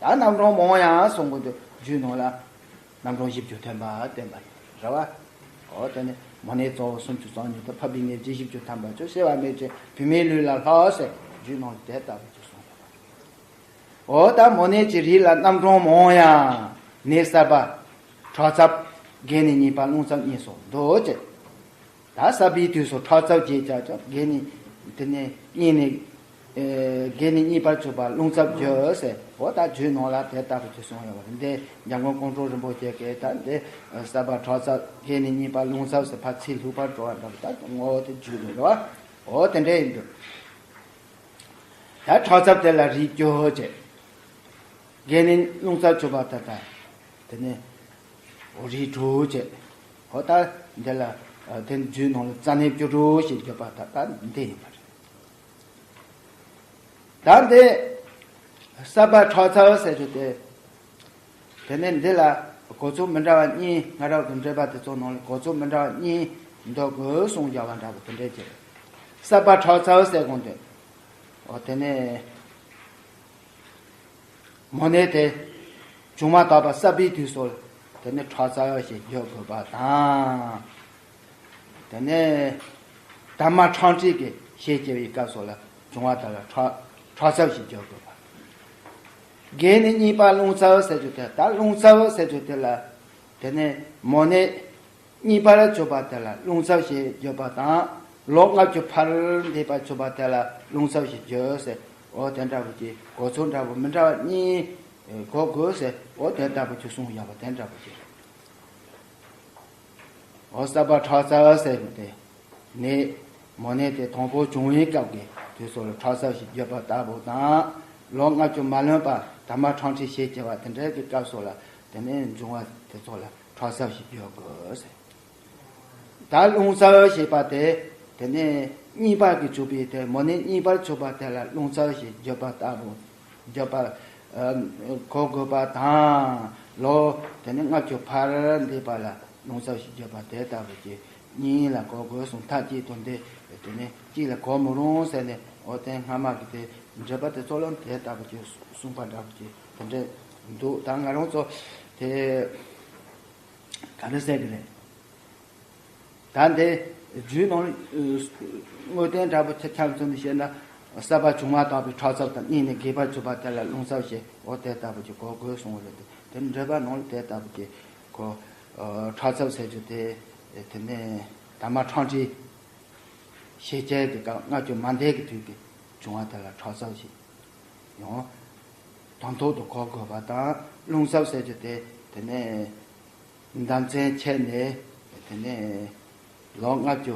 ད་རྣམ་གྲངས་མང་ཡང་གསུངས་པ་དེ་རྒྱུད་ནང་ལ་རྣམ་གྲངས་བཞི་བཅུ་ཐམ་པ་བསྟན་པ་ཡིན། རེད་བ། འོ་དེ་ནི་མོ་ནད་གཙོ་བོ་སུམ་ཅུ་རྩ་གཉིས་དང་། ཕག་པའི་ནད་བརྒྱད་བཞི་བཅུ་ཐམ་པ་ཅིག། བསིལ་བ་མེད་ཅིང་བུད་མེད་ལུས་ལ་ལྷག་ཟེར་རྒྱུད་ནང་དེ་ལྟ་བུ་ཅིག་གསུངས་ཡོད་པ། འོ་ད་མོ་ནད་ཀྱི་རིགས་ལ་རྣམ་གྲངས་མང་ཡང་ནད་གསར་པ་ཁྲག་འཚུབ་བགེགས་ནད་གཉིས་པ་རླུང་འཚུབ་གཉིས་སོགས་འདུག་ཅེས། ད་གསར་པའི་དུས་སུ་ཁྲག་འཚུབ་བྱེད་ཅེས་བགེགས་ནད་དེ་ནས་གཉིས་ནས་ཨེ་བགེགས་ནད་གཉིས་པར་གྱུར་པ་རླུང་འཚུབ་འགྱུར་ཟེར། འོ་ད་རྒྱུད་ནང་ལ་དེ་ལྟ་བུ་ཅིག་གསུངས་ཡོད་པ་རེད། འདི་འཇམ་མགོན་ཀོང་སྤྲུལ་རིན་པོ་ཆེ་གིས་ད་འདི་གསར་པ་ཁྲག་འཚུབ་བགེགས་ནད་གཉིས་པ་རླུང་འཚུབ་ཟེར་ཕར་ཚིག་ལྷུག་པར་འགྲོ་བ་འདྲ་བོ་ད་ངོ་བོ་དེ་རྒྱུད་ལ་རེད་བ། འོ་དེ་འདྲ་ཡིན་འདུག་ད་ཁྲག་འཚུབ་དེ་ལ་རིགས་བཅུ་བྱས། བགེགས་ནད་རླུང་འཚུབ་གྱུར་པ་དེ་དང་། དེ་ནས་འོ་རིགས་དྲུག་བྱས། འོ་ད་འདི་ལ་ཨ་དེ་རྒྱུད་ནང་ལ་རྩ་ནད་བཅུ་དྲུག་ཞེས་བརྗོད་པ་ད་ད་འདི་ཡིན་པ་རེད། ད་འདི་གསར་པ་ཁྲག་འཚུབ་ཟེར་རྒྱུ་དེ། དེ་ནས་འདི་ལ་གོ་ཚུལ་མི་འདྲ་བ་གཉིས། སྔ་རབས་ཀྱི་འགྲེལ་པ་དེ་ཚོ་ནང་ལ་གོ་ཚུལ་མི་འདྲ་བ་གཉིས་འདུག་གོ་གསུངས་བཞག་པ་འདྲ་བོ་དེ་འདྲས་ཀྱི་རེད། གསར་པ་ཁྲག་འཚུབ་ཟེར་དགོངས་དོན། འོ་དེ་ནས་མོ་ནད་དེ་བྱུང་མ་ཐག་པ་གསར་པའི་དུས་སུ་དེ་ནས་ཁྲག་འཚུབ་ཞེས་བརྗོད་དགོས་པ་དང་། དེ་ནས་དར་མ་ཁྲག་མཁྲིས་ཀྱི་ཞེས་བྱ་བའི་སྐབས་སུ་ལ་བྱུང་བ་དག་ལ་ཁྲག་ཁྲག་འཚུབ་ཞེས་བརྗོད་དགོས་པ། བགེགས་ནད་གཉིས་པ་རླུང་འཚུབ་ཟེར་རྒྱུ་དེ། ད་རླུང་འཚུབ་ཟེར་རྒྱུ་དེ་ལ་དེ་ནས་མོ་ནད་གཉིས་པར་གྱུར་པ་དེ་ལ་རླུང་འཚུབ་ཞེས་བརྗོད་པ་དང་། ལོ་ལྔ་བཅུ་ཕར་འདས་པར་གྱུར་པ་དེ་ལ་རླུང་འཚུབ་ཞེས་བརྗོད་ཟེར། འོ་དེ་འདྲ་བོ་ཅིག་གོ་ཚུལ་འདྲ་བོ་མི་འདྲ་བ་གཉིས་གོ་དགོས་ཟེར། འོ་དེ་ལྟ་བུ་ཅིག་གསུངས་ཡོད་པ་དེ་འདྲ་བོ་ཅིག་རེད། འོ་གསར་པ་ཁྲག་འཚུབ་ཟེར་བ་དེ་ནད་མོ་ནད་དེ་དང་པོ་བྱུང་བའི་སྐབས་ཀྱི་དུས་སུ་ལ་ཁྲག་འཚུབ་ཞེས་བརྗོད་པ་ལྟ་བུ་དང་། ལོ་ལྔ་བཅུ་མ་ལོན་པར་དར་མ་ཁྲག་མཁྲིས་ཞེས་བྱ་བ་དེ་འདྲའི་གི་སྐབས་སུ་ལ་དེ་ནས་འབྱུང་བ་དེ་ཚོ་ལ་ཁྲག་འཚུབ་ཞེས་བརྗོད་དགོས་ཟེར། ད་རླུང་འཚུབ་ཞེས་པ་དེ་དེ་ནས་གཉིས་པ་གི་བྱུང་བའི་དེ་མོ་ནད་གཉིས་པར་བྱུང་བ་དེ་ལ་རླུང་འཚུབ་ཞེས་བརྗོད་པ་ལྟ་བུ་བརྗོད་པ་གོ་དགོས་པ་དང་། ལོ་དེ་ནས་ལྔ་བཅུ་ཕར་འདས་པ་ལ་རླུང་འཚུབ་ཞེས་བརྗོད་པ་དེ་ལྟ་བུ་ཅིག་ གཉིས་ལ་གོ་དགོས་གསུངས། མཐའ་གཅིག་ཏུ་འདི་དེ་ནས་གཅིག་ལ་གོ་མི་རུང་ཟེར་ནས། འོ་དེ་སྔ་མ་གི་དེ་འགྲེལ་པ་དེ་ཚོ་ལ་དེ་ལྟ་བུ་ཅིག་གསུངས་པ་འདྲ་བོ་ཅིག་དེ་འདྲ་འདུག། ད་ང་རང་ཚོ་དེ་ག་རེ་ཟེར་གི་རེད། ད་འདི་རྒྱུད་ནང་དངོས་བསྟན་འདྲ་པོ་ཆ་ཁྱབ་མཚོན་ནས་བཤད་ན། ས་པ་བྱུང་མ་ཐག་པའི་ཁྲག་ཚབ་དང་གཉིས་ནས་རྒས་པར་གྱུར་པ་དེ་ལ་རླུང་ཚབ་བྱེད། འོ་དེ་ལྟ་བུ་ཅིག་གོ་དགོས་གསུངས་པ་རེད། དེ་འགྲེལ་པ་ནང་ལ་དེ་ལྟ་བུ་ཅིག་གོ། ཁྲག་ཚབ་ཟེར་རྒྱུ་དེ་དེ་ནས་དྭངས་མ་ཁྲག་མཁྲིས་ཤེས་བྱའི་གི་སྐབས་ལྔ་བཅུ་མ་འདས་ཀྱི་དུས་ཀྱི་བྱུང་བ་དེ་ལ་ཁྲག་ཚབ་ཞེས་ཡང་དོན་ཐོག་ཏུ་གོ་དགོས་པ་དང་། རླུང་ཚབ་ཟེར་རྒྱུ་དེ་དེ་ནས་ཟླ་མཚན་ཆད་ནས་དེ་ནས་ལོ་ལྔ་བཅུ་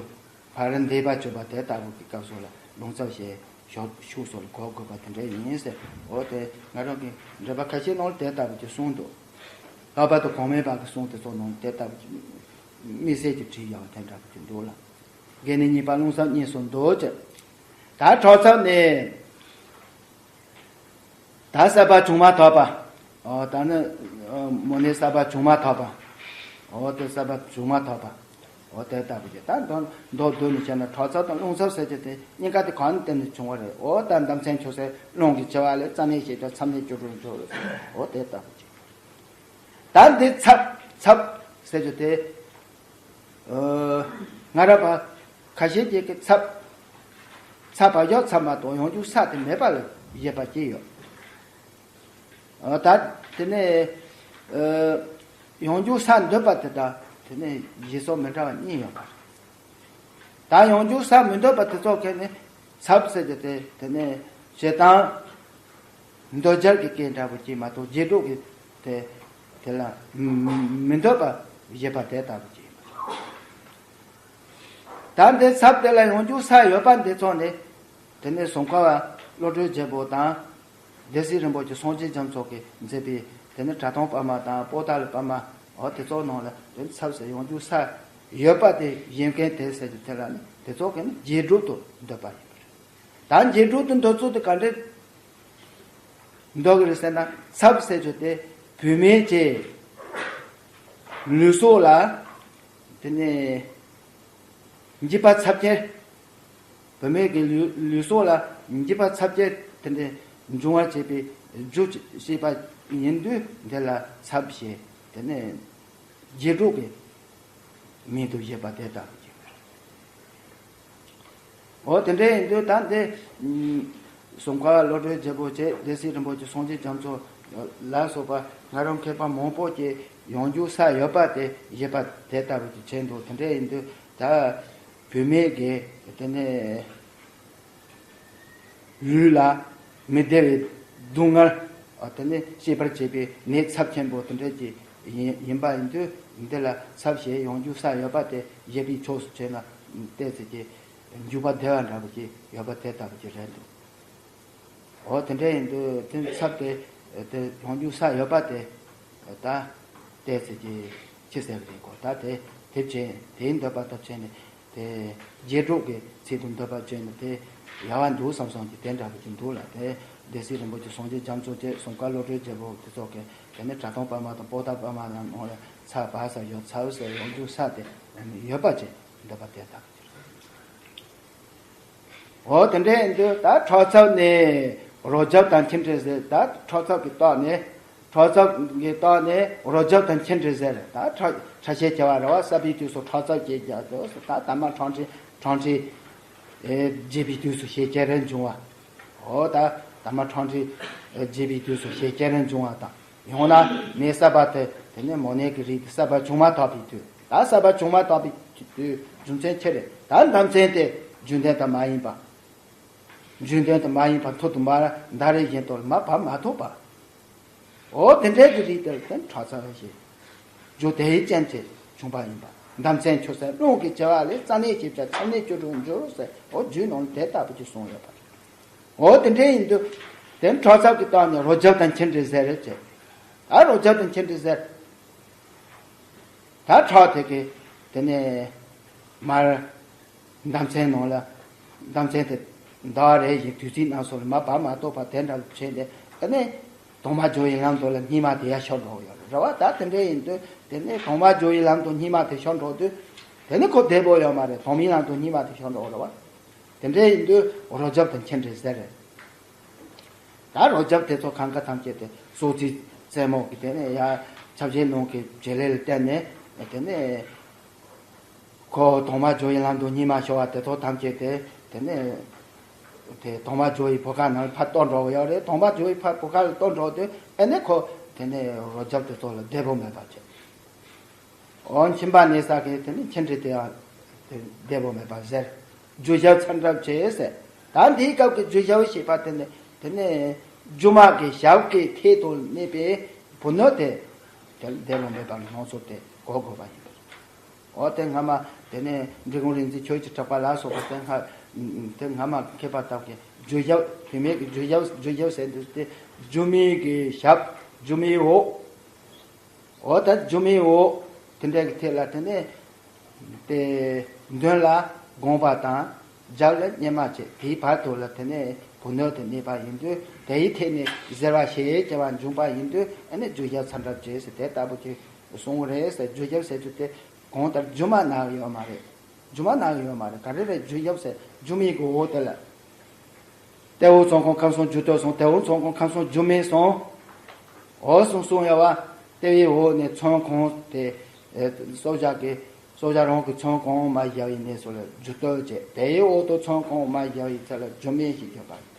ཕར་འདས་པ་གྱུར་པ་དེ་ལྟ་བུ་གི་སྐབས་སུ་ལ་རླུང་ཚབ་ཞེས་ཞོག་ཤུགས་སུ་ལ་གོ་དགོས་པ་དེ་འདྲ་ཡིན་ཟེར། འོ་དེ་ང་རང་གི་འགྲེལ་པ་ཁ་ཤས་ནང་ལ་དེ་ལྟ་བུ་ཅིག་གསུངས་འདུག། ལྷག་པར་དུ་གོང་མའི་བར་གྱི་གསུང་དེ་ཚོ་ནང་དེ་ལྟ་བུ་ཅིག་དམིགས་བསལ་གྱི་བྲིས་ཡོད་པ་དེ་འདྲ་བུ་ཅིག་འདུག་ལ། དགེ་བསྙེན་གཉིས་པ་རླུང་ཚབ་གཉིས་སུ་འདུ་བྱེད། ད་ཁྲག་ཚབ་ནི། ད་ས་པ་བྱུང་མ་ཐག་པ། ཨོ་ད་ནི་ཨོ་མོ་ནི་ས་པ་བྱུང་མ་ཐག་པ། ཨོ་དེ་ས་པ་བྱུང་མ་ཐག་པ། ཨོ་དེ་ལྟ་བུ་ཅིག། ད་མདོ་མདོ་བསྡུས་ནས་བཤད་ན་ཁྲག་ཚབ་དང་རླུང་ཚབ་ཟེར་རྒྱུ་དེ་གཉིས་ཀ་དེ་གང་ནས་བརྟེན་ནས་བྱུང་བ་རེད། ཨོ་ད་ཟླ་མཚན་ཆོད་སའི་རླུང་གི་བྱེ་བ་ལས་རྩ་ནས་ཤེས་བྱ་ཚབ་ནས་བཅུ་དྲུག་འབྱོར་རེད། ཨོ་དེ་ལྟ་བུ་ཅིག། ད་འདི་ཚབ་ཚབ་ཟེར་རྒྱུ་དེ། ཨོ། ང་ར་པ་ཁ་ཤས་ཀྱིས་ཀྱི་ཚབ། ཚ་བ་ཡོད་ཚབ་མ་གཏོགས་ཡང་འཇུག་ས་དེ་མེད་པ་ལ་བཞེད་པ་སྐྱེས་ཡོད། ཨོ་ད་དེ་ནས་ཨོ་ཡང་འཇུག་ས་འདོད་པ་དེ་དང་དེ་ནས་བཞེད་སྲོལ་མི་འདྲ་བ་གཉིས་ཡོད་པ་རེད། ད་ཡང་འཇུག་ས་མི་འདོད་པ་དེ་ཚོ་གས་ནི་ཚབ་ཟེར་རྒྱུ་དེ་དེ་ནས་ཞེ་སྡང་། འདོད་སྦྱར་གྱི་སྐད་འདྲ་པོ་ཅིག་མ་གཏོགས་རྗེས་འགྲོ་གི་དེ་དེ་ལ་མི་འདོད་པ་བཞེད་པ་དེ་ལྟ་བུ་ཅིག། ད་འདི་ཚབ་དེ་ལ་ཡང་འཇུག་ས་ཡོད་པ་འདི་ཚོ་ནི་དེ་ནས་ཙོང་ཁ་པ་བློ་གྲོས་རྒྱལ་པོ་དང་། སྡེ་སྲིད་རིན་པོ་ཆེ་སངས་རྒྱས་རྒྱ་མཚོ་གིས་མཛད་པའི་དེ་ནི་གྲྭ་ཚང་པར་མ་དང་པོ་ཏཱ་ལའི་པར་མ། འོ་དེ་ཚོ་ནང་ལ་དེ་ནི་ཚབ་ཟེར་ཡང་འཇུག་ས་ཡོད་པ་དེ་བཞེད་མཁན་དེ་ཟེར་གྱི་དེ་ལ་ནི་དེ་ཚོ་གི་ནི་རྗེས་སྒྲུབ་ཏུ་འདོད་པ་ཡིན་པ་རེད། ད་རྗེས་སྒྲུབ་ཏུ་འདོད་ཚུལ་དེ་ག་འདྲས་འདོད་གི་རེད་ཟེར་ན། ཚབ་ཟེར་རྒྱུ་དེ་བུད་མེད་ཀྱི་ལུས་སྲོག་ལ་དེ་ནི་འཇིགས་པ་ཚབས་ཆེན། བུད་མེད་ཀྱི་ལུས་ལུས་སྲོག་ལ་འཇིགས་པ་ཚབས་ཆེན་དེ་འདྲ་འབྱུང་བར་བྱེད་པའི་རྒྱུ་བྱེད་པ་ཡིན་དུས་འདི་ལ་ཚབ་ཞེས་དེ་ནི་རྗེས་འགྲོ་གི་མིང་དུ་བཞེད་པ་དེ་ལྟ་བུ་ཅིག། འོ་དེ་འདྲ་ཡིན་དུས་ད་འདི་ཙོང་ཁ་བློ་གྲོས་རྒྱལ་པོ་བཅས་སྡེ་སྲིད་རིན་པོ་ཆེ་སངས་རྒྱས་རྒྱ་མཚོ་ལ་སོགས་པ་ང་རང་མཁས་པ་མང་པོ་ཀྱིས་ཡང་འཇུག་ས་ཡོད་པ་དེ་བཞེད་པ་དེ་ལྟ་བུ་ཅིག་བྱས་འདུག། དེ་འདྲ་ཡིན་དུས་ད་བུད་མེད་ཀྱི་དེ་ནས་ལུས་ལ་མི་བདེ་བའི་སྡུག་བསྔལ་དེ་ནི་སྐྱེད་པར་བྱེད་པའི་ནད་ཚབས་ཆེན་པོ་དེ་འདྲ་ཅིག་ཡིན་ཡིན་པ་ཡིན་དུས་འདི་ལ་ཚབ་ཞེས་ཡང་འཇུག་ས་ཡོད་པ་དེ་བཞེད་པའི་ཕྱོགས་སུ་བྱས་ན་ཏོག་ཙམ་ཅིག་འཇུག་པ་བདེ་བ་འདྲ་པོ་ཅིག་ཡོད་པ་དེ་ལྟ་བུ་ཅིག་རེད་འདུག། འོ་དེ་འདྲ་ཡིན་དུས་དེ་ཚབ་དེ་དེ་ཡང་འཇུག་ས་ཡོད་པ་དེ་ད་ཏོག་ཙམ་ཅིག་ཅི་ཟེར་གི་རེད་གོ། ད་དེ་དེ་བྱས་དེའི་འདོད་པ་ལྟར་བྱས་ནས་དེ་རྗེས་འགྲོ་གི་ཚིག་ཏུ་འདོད་པ་བྱས་ནས་དེ་ཡག་པ་འདུག་བསམ་སོང་གི་དེ་འདྲ་པོ་ཅིག་འདུག་ལ། དེ་སྡེ་སྲིད་རིན་པོ་ཆེ་སངས་རྒྱས་རྒྱ་མཚོ་བཅས་ཙོང་ཁ་བློ་གྲོས་རྒྱལ་པོ་དེ་ཚོ་གི་དེ་ནི་གྲྭ་ཚང་པར་མ་དང་པོ་ཏཱ་པར་མ་རྣམས་ནང་ལ་ཚབ་བ་ས་ཡོད་ཚབ་ཟེར་ཡང་འཇུག་ས་དེ་ཡོད་པ་ཅིག་འདོད་པ་དེ་ལྟ་བུ་ཅིག། འོ་དེ་འདྲ་ཡིན་དུས་ད་ཁྲག་ཚབ་ནི་རོ་རྒྱབ་དང་མཆིན་དྲི་ཟེར། ད་ཁྲག་ཚབ་ཀྱི་རྟགས་ནི་ཁྲག་ཚབ་ཀྱི་རྟགས་ནི་རོ་རྒྱབ་དང་མཆིན་དྲི་ཟེར། ད་ཁྲག་ཁྲག་ཤས་ཆེ་བ་རེད་བ། ས་པའི་དུས་སུ་ཁྲག་ཚབ་སྐྱེ་རྒྱག་འདུག། ད་དྭངས་མ་ཁྲག་མཁྲིས་ཁྲག་མཁྲིས་རྒྱས་པའི་དུས་སུ་ཤས་ཆེ་རེ་འབྱུང་བ། འོ་ད་དྭངས་མ་ཁྲག་མཁྲིས་རྒྱས་པའི་དུས་སུ་ཤས་ཆེ་རེ་འབྱུང་བ་དང་། ཡང་ན་ནད་གསར་པ་དེ་དེ་ནས་མོ་ནད་ཀྱི་རིགས་དེ་གསར་པ་བྱུང་མ་ཐག་པའི་དུས། ད་གསར་པ་བྱུང་མ་ཐག་པའི་དུས་རྒྱུ་མཚན་ཅི་རེད། ད་ཟླ་མཚན་དེ་རྒྱུན་ལྡན་དུ་མ་ཡིན་པ། རྒྱུན་ལྡན་དུ་མ་ཡིན་པ་མཐུ་དུ་མ་ཟླ་རེ་བཞིན་དུ་མ་བབས་མ་ཐུབ་པ། འོ་དེ་འདྲའི་གི་རིགས་དེར་བརྟེན་ཁྲག་ཚབས་ཞེས་རྒྱུ་དེའི་རྐྱེན་གྱིས་བྱུང་བ་ཡིན་པ། ཟླ་མཚན་ཆོད་སའི་རླུང་གི་བྱེ་བ་ལས་རྩ་ནས་སྐྱེ་བྱ་ཚབ་ནས་བཅུ་དྲུག་འབྱོར་ཟེར། འོ་རྒྱུད་ནང་དེ་ལྟ་བུ་ཅིག་གསུངས་ཡོད་པ་རེད། འོ་དེ་འདྲ་ཡིན་དུས་དེ་ཁྲག་ཚབས་ཀྱི་རྟགས་ནི་རོ་རྒྱབ་དང་མཆིན་དྲི་ཟེར་རེད་ཅེས། ད་རོ་རྒྱབ་དང་མཆིན་དྲི་ཟེར། ད་ཁྲག་དེ་གི་དེ་ནས་མར་ཟླ་མཚན་ནང་ལ་ཟླ་མཚན་དེ་ཟླ་བ་རེ་བཞིན་དུས་ཚིགས་རྣམས་སུ་མ་བབས་མ་ཐུབ་པ་དེ་འདྲ་བྱས་ཏེ། དེ་ནས་དྭངས་མ་སྦྱོར་བའི་ལམ་དུ་ལ་སྙིགས་མ་དེ་ཡར་ཤོར་འགྲོ་གི་ཡོད་རེད་བ། ད་དེ་འདྲ་ཡིན་དུས་དེ་ནས་དྭངས་མ་སྦྱོར་བའི་ལམ་དུ་སྙིགས་མ་དེ་ཤོར་འགྲོ་དུས། དེ་ནི་ཁོ་བདེ་པོ་ཡོད་མ་རེད། དོན་མེད་ལམ་དུ་སྙིགས་མ་དེ་ཤོར་འགྲོ་བ་རེད་བ། དེ་འདྲ་ཡིན་དུས་རོ་རྒྱབ་དང་ཁྱི་འདྲེ་ཟེར་རེད། ད་རོ་རྒྱབ་དེ་ཚོ་གང་ག་ཐམས་ཅད་དེ་སོ་རྩིས་རྩེད་མོ་གི་དེ་ནས་ཡ་ཆབ་ཆའི་ནང་གི་བྱེད་ལས་ལ་བརྟེན་ནས་དེ་ནས་ཁོ་དོན་མེད་འགྲོ་བའི་ལམ་དུ་སྙིགས་མ་ཤོར་བ་དེ་ཚོ་ཐམས་ཅད་དེ་དེ་ནས་དེ་དོན་མེད་འགྲོ་བའི་བུ་ག་ནང་ལ་ཕར་གཏོར་འགྲོ་གི་ཡོད་རེད། དོན་མེད་འགྲོ་བའི་ཕར་བུ་ག་ལ་གཏོར་འགྲོ་དུས་ཨ་ནི་ཁོ་དེ་ནས་རོ་རྒྱབ་དེ་ཚོ་ལ་བདེ་པོ་མེད་པ་བྱེད། འོ་ཁྱིམ་པ་གནས་ས་གི་དེ་ནི་ཁྱི་འདྲེ་དེ་ཡང་དེ་བདེ་པོ་མེད་པ་ཟེར། རྒྱུ་ཞབས་ཚ་འདྲབ་བྱེད་ཟེར། ད་འདིའི་སྐབས་ཀྱི་རྒྱུ་ཞབས་ཞེས་པ་དེ་ནི་དེ་ནི་སྒྱུ་མ་གི་ཞབས་ཀྱི་ཐད་དུ་གནས་པའི་བུ་སྣོད་དེ་དེ་བདེ་པོ་མེད་པ་ལ་ལོངས་སྤྱོད་དེ་གོ་དགོས་པ་ཡིན་པ་རེད། འོ་དེ་སྔ་མ་དེ་ནི་འབྲི་གུང་རིག་འཛིན་ཆོས་ཀྱི་གྲགས་པ་ལ་སོགས་པ་དེ་སྔ་དེ་སྔ་མ་མཁས་པ་དག་གིས་རྒྱུ་ཞབས་བུད་མེད་ཀྱི་རྒྱུ་ཞབས་རྒྱུ་ཞབས་ཟེར་དུས་དེ་སྒྱུ་མའི་གི་ཞབས་སྒྱུ་མའི་འོག་འོ་ད་སྒྱུ་མའི་འོག་དེ་འདྲ་གི་ཐད་ལ་དེ་ནས་དེ་མདུན་ལ་དགོངས་པ་དང་རྒྱབ་ལ་སྙེ་མ་བྱས། དེའི་བར་དུ་ལ་དེ་ནས་བུ་སྣོད་དེ་གནས་པ་ཡིན་དུས་དེའི་ཐད་ནས་གཟེར་བ་ཞེས་བྱ་བ་འབྱུང་བ་ཡིན་དུས་ཨ་ནི་རྒྱུ་ཞབས་ཚ་འདྲབ་བྱེད་ཟེར་དེ་ལྟ་བུ་ཅིག་གསུངས་རེད་ཟེར། རྒྱུ་ཞབས་ཟེར་དུས་དེ་གང་ལྟར་སྒྱུ་མ་ན་གི་ཡོད་མ་རེད། སྒྱུ་མ་ན་གི་ཡོད་མ་རེད། ག་རེ་རེད། རྒྱུ་ཞབས་ཟེར་སྒྱུ་མའི་གི་འོག་དེ་ལ། ལྟེ་བ་ཚོན་ཁུང་ཁམས་གསུམ་རྒྱུ་སྟོད་གསུམ། ལྟེ་བ་ཚོན་ཁུང་ཁམས་གསུམ་སྒྱུ་མའི་གསུམ། འོ་གསུམ་གསུམ་ཡོད་བ། ལྟེ་བའི་འོག་ནས་ཚོན་ཁུང་དེ་ཨེ་སྲོག་ཆགས་ཀྱི་སྲོག་ཆགས་རང་གི་ཚོན་གང་མ་བཞག་པའི་གནས་སུ་ལ་རྒྱུ་སྟོད་བྱས། དེའི་འོག་ཏུ་ཚོན་གང་མ་བཞག་པའི་ཚད་ལ་སྒྱུ་མའི་ཞེས་བརྗོད་པ།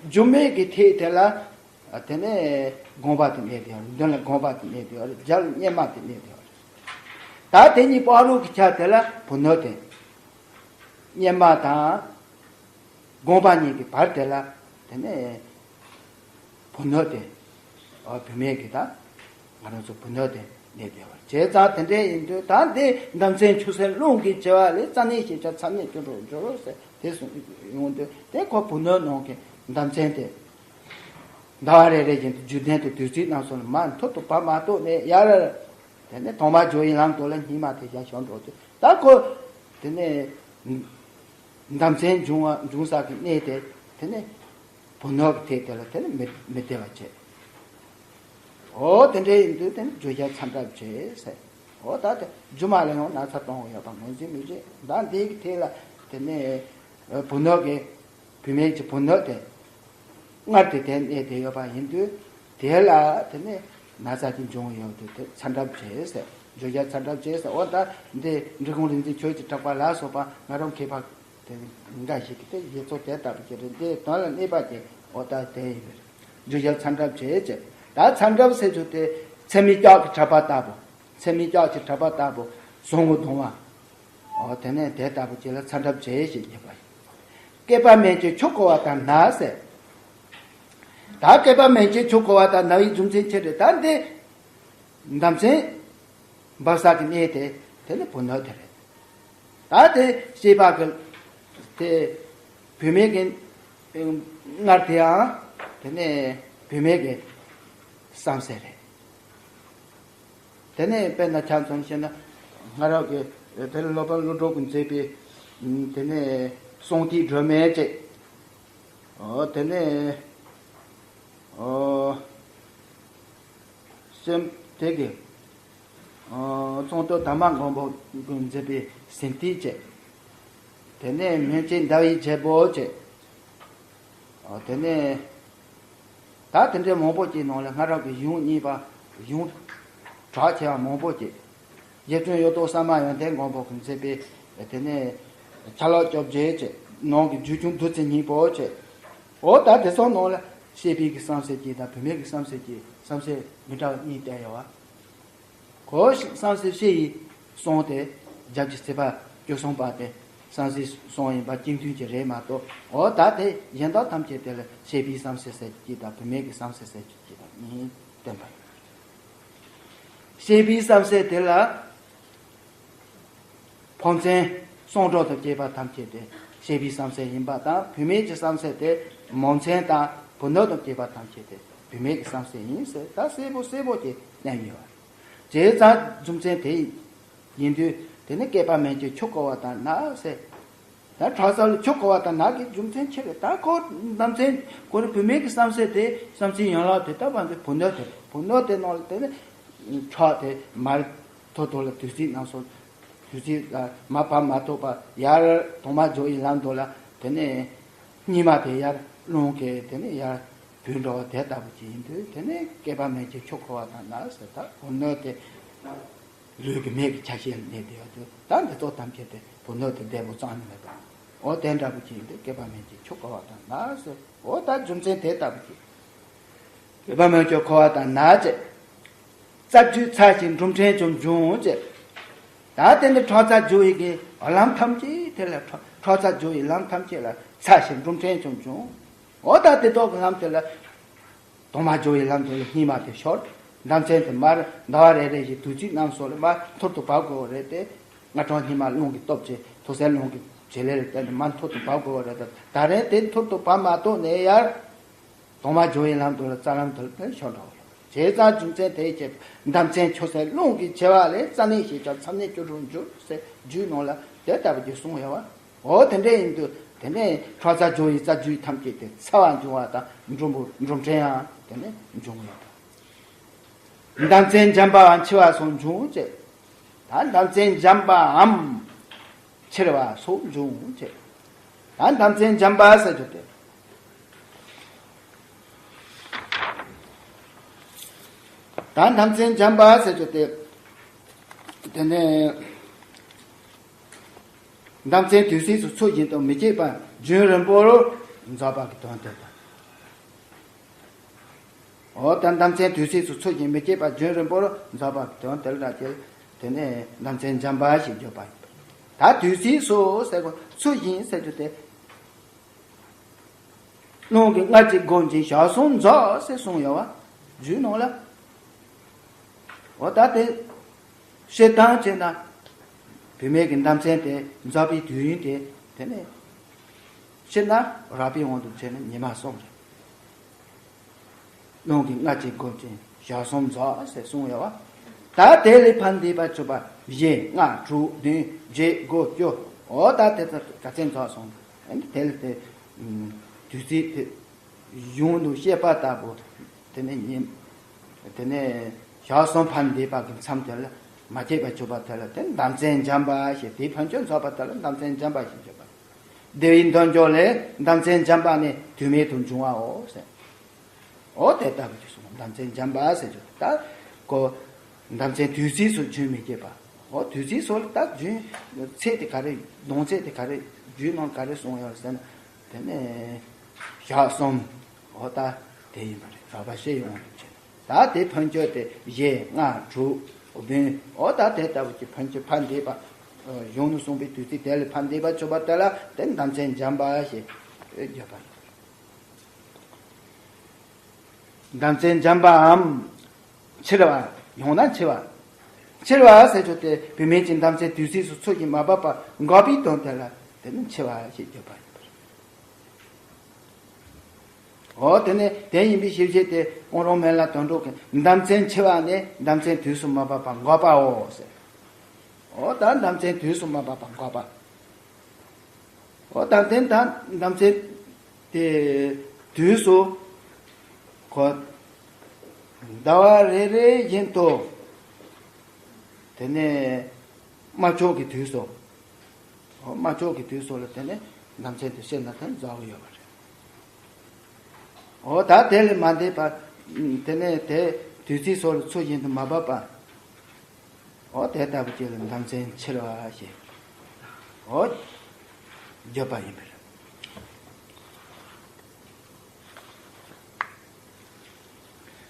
སྒྱུ་མའི་གི་ཐད་དེ་ལ་དེ་ནས་དགོངས་པ་དེ་གནས་དེ་ཡོད་རེད། མདུན་ལ་དགོངས་པ་དེ་གནས་དེ་ཡོད་རེད། རྒྱབ་ལ་སྙེ་མ་དེ་གནས་དེ་ཡོད་རེད། ད་དེ་གཉིས་བར་དུ་གི་ཆ་དེ་ལ་བུ་སྣོད་དེ། སྙེ་མ་དང་དགོངས་པ་གཉིས་ཀྱི་བར་དེ་ལ་དེ་ནས་བུ་སྣོད་དེ། ཨ་བུད་མེད་ཀྱི་ད་ང་རང་ཚོ་བུ་སྣོད་དེ་གནས་བསྡད་པ་བྱས་ཙང་དེ་འདྲ་ཡིན་དུས་ད་འདི་འདམ་ཚན་ཆུ་སེར་རླུང་གི་བྱེད་པ་ལས་རྩ་ནས་ཞེས་བྱ་ཚ་ནས་སྐྱོན་འགྲོ་འགྱུར་རོ་ཟེར་དེ་གསུངས་ཡོང་དུས་དེ་ཁོ་བུ་སྣོད་ནང་གི་འདམ་ཚན་དེ་ཟླ་བ་རེ་རེ་བཞིན་དུ་རྒྱུད་ལྡན་དུ་དུས་ཚིགས་རྣམས་སུ་མར་མཐུད་དུ་བབས་མ་གཏོགས་ནས་ཡར། དེ་ནས་དོན་མེད་འགྲོ་བའི་ལམ་དུ་ལ་སྙིགས་མ་དེ་བཞག་ཤོར་འགྲོ་དུས་ད་ཁོ་དེ་ནས་འདམ་ཚན་འབྱུང་བ་འབྱུང་ས་གི་གནས་དེ་དེ་ནས་བུ་སྣོད་ཀྱི་ཐད་དེ་ལ་དེ་ནས་མི་མི་བདེ་བ་བྱེད། འོ་དེ་འདྲ་ཡིན་དུས་དེ་ནས་རྒྱུ་ཞབས་ཚ་འདྲབ་བྱེད་ཟེར། འོ་ད་དེ་སྒྱུ་མ་ལ་ཡང་ན་ཚ་གཏོང་བ་ཡོད་པ་ངོས་འཛིན་མི་བྱེད། ད་འདི་གི་ཐད་ལ་དེ་ནས་བུ་སྣོད་ཀྱི་བུད་མེད་ཀྱི་བུ་སྣོད་དེ་སྔར་དེ་དེ་གནས་དེ་ཡོད་པ་ཡིན་དུས་དེ་ལ་དེ་ནས་ན་ཚ་ཅིག་འབྱུང་ཡོད་དུས་དེ་ཚ་འདྲབ་བྱེད་ཟེར། རྒྱུ་ཞབས་ཚ་འདྲབ་བྱེད་ཟེར། འོ་ད་འདི་འབྲི་གུང་རིག་འཛིན་ཆོས་ཀྱི་གྲགས་པ་ལ་སོགས་པ་ང་རང་མཁས་པ་དེ་འགའ་ཞིག་གིས་དེ་བཞེད་ཚུལ་དེ་ལྟ་བུ་ཅིག་རེད། འདིའི་དོན་ལ་གནས་པ་ཅིག་འོ་ད་དེ་ཡིན་པས། རྒྱུ་ཞབས་ཚ་འདྲབ་བྱེད་ཅེས། ད་ཚ་འདྲབ་ཟེར་རྒྱུ་དེ་ཚད་མའི་ལྕགས་ཀྱི་གྲགས་པ་ལྟ་བུ། ཚད་མའི་ལྕགས་ཀྱི་གྲགས་པ་ལྟ་བུ་ཟུང་གི་གདུང་བ། འོ་དེ་ནས་དེ་ལྟ་བུ་ཅིག་ལ་ཚ་འདྲབ་བྱེད་ཞེས་བརྗོད་པ་ཡིན། བསྐལ་པ་མན་ཆད་ཆུ་བསྐོལ་བ་ལྟར་ན་ཟེར། ད་བསྐལ་པ་མན་ཆད་ཆུ་བསྐོལ་བ་ལྟར་ན་བའི་རྒྱུ་མཚན་ཅི་རེད། ད་འདི་འདམ་ཚན་འབབ་ས་གི་གནས་དེ་དེ་ནི་བུ་སྣོད་དེ་རེད། ད་དེ་སྐྱེས་པ་གི་དེ་བུད་མེད་ཀྱི་སྔར་དེའང་དེ་ནས་བུད་མེད་ཀྱི་བསམ་སེམས་རེད། དེ་ནས་དཔེར་ན་ཆ་མཚོན་བཤད་ན་སྔ་རབས་ཀྱི་དེ་ལ་སློབ་དཔོན་ཀླུ་སྒྲུབ་ཀྱིས་མཛད་པའི་དེ་ནས་གསང་ཐིག་སྒྲོན་མེ་བཅས། འོ་དེ་ནས་འོ་སེམས་དེ་གི་ཨ་གཙང་སྟོད་དར་མ་མགོན་པོ་གིས་མཛད་པའི་ཟིན་ཏིག་བཅས། དེ་ནས་སྨན་བཅོས་ཟླ་བའི་རྒྱལ་པོ་བཅས། ཨ་དེ་ནས་ད་དེ་འདྲའི་མང་པོ་ཅིག་ནང་ལ་སྔ་རབས་ཀྱི་གཞུང་རྙིང་པ་གཞུང་གྲགས་ཆེ་བ་མང་པོ་ཅིག་རྗེ་བཙུན་གཡུ་ཐོག་གསར་མ་ཡོན་ཏན་མགོན་པོ་གིས་མཛད་པའི་དེ་ནས་ཆ་ལག་བཅོ་བརྒྱད་བཅས། ནང་གི་རྒྱུད་ཆུང་བདུད་རྩི་སྙིང་པོ་བཅས། འོ་ད་དེ་ཚོ་ནང་ལ་སྐྱེས་པའི་གི་བསམ་སེམས་ཀྱི་དང་བུད་མེད་ཀྱི་བསམ་སེམས་ཀྱི་བསམ་སེམས་མི་འདྲ་བ་གཉིས་བསྟན་ཡོད་བ། གོ་ཞིག་བསམ་སེམས་བཤད་ཡི་གསུང་དེ་རྒྱབ་ཀྱི་ཚིག་པ་བཅུ་གསུམ་པ་དེ་བསམ་སེམས་གསུང་ཡིན་པ་གཅིག་མཐུན་གྱི་རེད་མ་གཏོགས། འོ་ད་དེ་གཞན་དག་ཐམས་ཅད་དེ་ལ་སྐྱེས་པའི་བསམ་སེམས་ཟེར་གྱི་དང་བུད་མེད་ཀྱི་བསམ་སེམས་ཟེར་གྱི་དང་གཉིས་བསྟན་པ་ཡིན། སྐྱེས་པའི་བསམ་སེམས་དེ་ལ་ཕོ་མཚན་གསུང་སྒྲོག་དང་བཅས་པ་ཐམས་ཅད་དེ་སྐྱེས་པའི་བསམ་སེམས་ཡིན་པ་དང་། བུད་མེད་ཀྱི་བསམ་སེམས་དེ་མོ་མཚན་དང་བུ་སྣོད་དང་བཅས་པ་ཐམས་ཅད་དེ་བུད་མེད་ཀྱི་བསམ་སེམས་ཡིན་ཟེར་ད་གསལ་པོ་གསལ་པོ་ཅིག་བསྟན་ཡོད། བྱས་ཙང་རྒྱུ་མཚན་དེ་ཡིན་དུས་དེ་ནི་བསྐལ་པ་མན་ཆད་ཆུ་བསྐོལ་བ་ལྟར་ན་ཟེར། ད་ཁྲག་རྩ་ལ་ཆུ་བསྐོལ་བ་ལྟར་ན་གི་རྒྱུ་མཚན་ཅི་རེད། ད་ཁོ་རྣམ་མཚན་ཁོ་རང་བུད་མེད་ཀྱི་བསམ་སེམས་དེ་བསམ་སེམས་ཡན་ལག་དེ་ལྟ་བུ་འདི་བུ་སྣོད་དེ་རེད། བུ་སྣོད་དེ་ནང་ལ་དེ་ནི་ཁྲག་དེ་མར་ཐོར་ཐོར་ལ་དུས་ཚིགས་རྣམས་སུ་ བདུད་རྩི་ལ་མར་བབས་མ་ཐག་པ་ཡར་དྭངས་མ་འཇོ་བའི་ལམ་དུ་ལ་དེ་ནས་སྙིགས་མ་དེ་ཡར་རླུང་གིས་དེ་ནས་ཡར་བུད་འགྲོ་བ་དེ་ལྟ་བུ་ཅིག་ཡིན་དུས། དེ་ནས་སྐྱེས་པ་མེད་ཅིང་ཆོས་འཁོར་བ་དང་ནི་ཟེར། ད་བུ་སྣོད་དེ་ལུས་ཀྱི་མིག་གི་ཆ་ཤས་ལ་གནས་བསྡད་ཡོད་དུས། ད་འདི་ཚོ་ཐམས་ཅད་དེ་བུ་སྣོད་དེ་བདེ་པོ་རྩ་ནས་མེད་པ། འོ་དེ་འདྲ་བུ་ཅིག་ཡིན་དུས་སྐྱེས་པ་མེད་ཅིང་ཆོས་འཁོར་བ་དང་ནི་ཟེར། འོ་ད་རྒྱུ་མཚན་དེ་ལྟ་བུ་ཅིག་སྐྱེས་པ་མེད་ཅིང་ཆོས་འཁོར་བ་དང་ནི་ཅེས། རྩ་བརྒྱུད་ཚ་ཞིང་འབྲུམ་ཕྲན་ཀྱང་འབྱུང་ཅེས། ད་དེ་ནི་ཁྲག་རྩ་རྒྱུ་བའི་གི་ལམ་ཐམས་ཅད་དེ་ལ་ཁྲག་ཁྲག་རྩ་རྒྱུ་བའི་ལམ་ཐམས་ཅད་ལ་ཚ་ཞིང་འབྲུམ་ཕྲན་ཀྱང་འབྱུང་། འོ་ད་དེ་དག་གི་ལམ་དེ་ལ་དྭངས་མ་རྒྱུ་བའི་ལམ་དེ་ལ་སྙིགས་མ་དེ་ཤོར། ཟླ་མཚན་དེ་མར་ཟླ་བ་རེ་རེ་བཞིན་དུས་ཚིགས་རྣམས་སོགས་ལ་མར་འཐོར་དུ་བབས་དགོས་པ་རེད་དེ། སྔ་དྲོ་སྙིགས་མ་རླུང་གི་སྟོབས་ཀྱིས་ཐུགས་སྲས་རླུང་གི་བྱེད་ལས་ལ་བརྟེན་ནས་མར་འཐོར་དུ་བབས་དགོས་པ་རེད་དེ། ད་རེས་དེ་འཐོར་དུ་བབས་མ་ཐག་ནས་ཡར་དྭངས་མ་རྒྱུ་བའི་ལམ་དུ་ལ་རྩ་ལམ་དུ་ལ་ཤོར་འགྲོ་བ་རེད། བྱས་ཙང་རྒྱུ་མཚན་དེའི་ཕྱིར་ཟླ་མཚན་ཆུ་སྲིན་རླུང་གིས་བྱེར་བ་ལས། རྩ་ནས་ཞེས་བྱ་མཚམས་ནས་སྐྱུ་རུ་འགྱུར་ཟེར་རྒྱུད་ནང་ལ་དེ་ལྟ་བུ་ཅིག་གསུངས་ཡོད་པ། འོ་དེ་འདྲ་ཡིན་དུས་དེ་ནས་ཁྲག་རྩ་རྒྱུ་བའི་རྩ་རྒྱུད་ཐམས་ཅད་དེ་ཚ་བ་འབྱུང་བ་དང་། འབྲུམ་བུ་འབྲུམ་ཕྲན་ཡང་དེ་ནས་འབྱུང་ཡོད་པ། ཟླ་མཚན་འཇམ་པའམ་མཆེར་བ་སོགས་འབྱུང་ཅེས། ད་ཟླ་མཚན་འཇམ་པའམ་མཆེར་བ་སོགས་འབྱུང་ཅེས། ད་ཟླ་མཚན་འཇམ་པ་ཟེར་རྒྱུ་དེ། ད་ཟླ་མཚན་འཇམ་པ་ཟེར་རྒྱུ་དེ། དེ་ནས་ཟླ་མཚན་དུས་གསུམ་དུ་ཚུལ་བཞིན་དུ་མི་སྐྱེ་བར་རྒྱུན་རིང་པོར་རྫོགས་པ་གི་དོན་དེ་དང་། འོ་ད་ཟླ་མཚན་དུས་གསུམ་དུ་ཚུལ་བཞིན་མི་སྐྱེ་བར་རྒྱུན་རིང་པོར་རྫོགས་པ་གི་དོན་དེ་ལ་བྱས། དེ་ནས་ཟླ་མཚན་འཇམ་པ་ཞེས་བརྗོད་པ་ཡིན། ད་དུས་གསུམ་དུ་ཟེར་གོ་ཚུལ་བཞིན་ཟེར་རྒྱུ་དེ། རླུང་གིས་སྔར་གྱི་སྒོམ་ཅིང་ཞག་གསུམ་རྫོགས་ཟེར་གསུངས་ཡོད་པ། རྒྱུད་ནང་ལ། འོ་ད་དེ་བཤད་སྟངས་བྱས་ན། བུད་མེད་ཀྱི་ཟླ་མཚན་དེ་རྫོགས་པའི་དུས་ཡུན་དེ། དེ་ནས་བཤད་ན་རགས་པའི་དབང་དུ་བྱས་ན་ཉི་མ་གསུམ་རེད། རླུང་གིས་སྔར་གྱི་སྒོམ་ཅིང་ཞག་གསུམ་རྫོགས་ཟེར་གསུངས་ཡོད་པ། ད་དེ་ལས་ཕར་འདས་པ་བཅུ་པ་བཞི་ལྔ་དྲུག་བདུན་བརྒྱད་དགུ་བཅུ། འོ་ད་དེ་ཚོ་ག་ཚད་རྫོགས་སོང་། དེ་ལས་དེ་དུས་ཚིགས་དེ་གཞུང་དུ་བཤད་པ་ལྟ་བུ། དེ་ནས་ཉིན། དེ་ནས་ཞག་གསུམ་ཕར་འདས་པ་གི་མཚམས་དེ་ལ་མ་སྐྱེས་པ་བཅུ་པ་དེ་ལ་དེ་ཟླ་མཚན་འཇམ་པ་ཞེས། དེའི་ཕན་ཆད་རྫོགས་པ་དེ་ལ་ཟླ་མཚན་འཇམ་པ་ཞེས་བརྗོད་པ། འདི་ཡི་འདོད་འཇོ་ལས། ཟླ་མཚན་འཇམ་པ་ནི་དུས་མེད་དུ་འབྱུང་བའོ་ཟེར། འོ་དེ་ལྟ་བུ་ཅིག་གསུངས། ཟླ་མཚན་འཇམ་པ་ཟེར་རྒྱུ་ད་གོ། ཟླ་མཚན་དུས་གསུམ་དུ་རྒྱུན་མི་སྐྱེ་བ། འོ་དུས་གསུམ་ལ་ད་རྒྱུན་ཚད་དེ་ག་རེ། ལྡོག་ཚད་དེ་ག་རེ། རྒྱུད་ནང་ག་རེ་གསུངས་ཡོད་ཟེར་ན། དེ་ནས་ཞག་གསུམ། འོ་ད་དེ་ཡིན་པ་རེད། རགས་པ་བཤད་ཡོང་དུས་ད་དེ་ཕན་ཆད་དེ་བཞི་ལྔ་དྲུག་བདུན། འོ་ད་དེ་ལྟ་བུ་ཅིག་ཕན་ཆད་ཕར་འདས་པ། གཞུང་ནས་གསུངས་པའི་དུས་ཚིགས་དེ་ལས་ཕར་འདས་པ་བཅུ་པ་དེ་ལ་དེ་ཟླ་མཚན་འཇམ་པ་ཞེས་བརྗོད་པ་ཡིན། ཟླ་མཚན་འཇམ་པའམ་མཆེར་བ། ཡང་ན་མཆེར་བ། མཆེར་བ་ཟེར་རྒྱུ་དེ་བུད་མེད་ཀྱི་ཟླ་མཚན་དུས་གསུམ་དུ་ཚུལ་བཞིན་མ་བབས་པ་འགོག་པའི་དོན་དེ་ལ་དེ་ནི་མཆེར་བ་ཞེས་བརྗོད་པ་ཡིན་པ་རེད། འོ་དེ་ནི་དེ་ཡིན་པའི་ཕྱིར་ཞེས་ཏེ་དབང་རང་མེད་ལ་དོན་གྲུབ་ཀྱིས་ཟླ་མཚན་མཆེར་བ་ནི་ཟླ་མཚན་དུས་གསུམ་མ་བབས་པ་འགོག་པའོ་ཟེར། འོ་ད་ཟླ་མཚན་དུས་གསུམ་མ་བབས་པ་འགོག་པ། འོ་ད་དེ་ད་ཟླ་མཚན་དེ་དུས་སུ་ཁོ་ཟླ་བ་རེ་རེ་བཞིན་དུ་དེ་ནས་དམར་ཕྱོགས་ཀྱི་དུས་སུ། འོ་དམར་ཕྱོགས་ཀྱི་དུས་སུ་ལ་དེ་ནས་ཟླ་མཚན་དེ་བཤད་ན་དེ་རྫོགས་ཀྱི་ཡོད་པ་རེད། འོ་ད་དེ་ལས་མ་འདས་པ། དེ་ནས་དེ་དུས་ཚིགས་སོགས་ལ་ཚུལ་བཞིན་དུ་མ་བབས་པ། འོ་དེ་ལྟ་བུ་ཅིག་ལ་ཟླ་མཚན་མཆེར་བ་ཞེས། འོ་བརྗོད་པ་ཡིན་པས།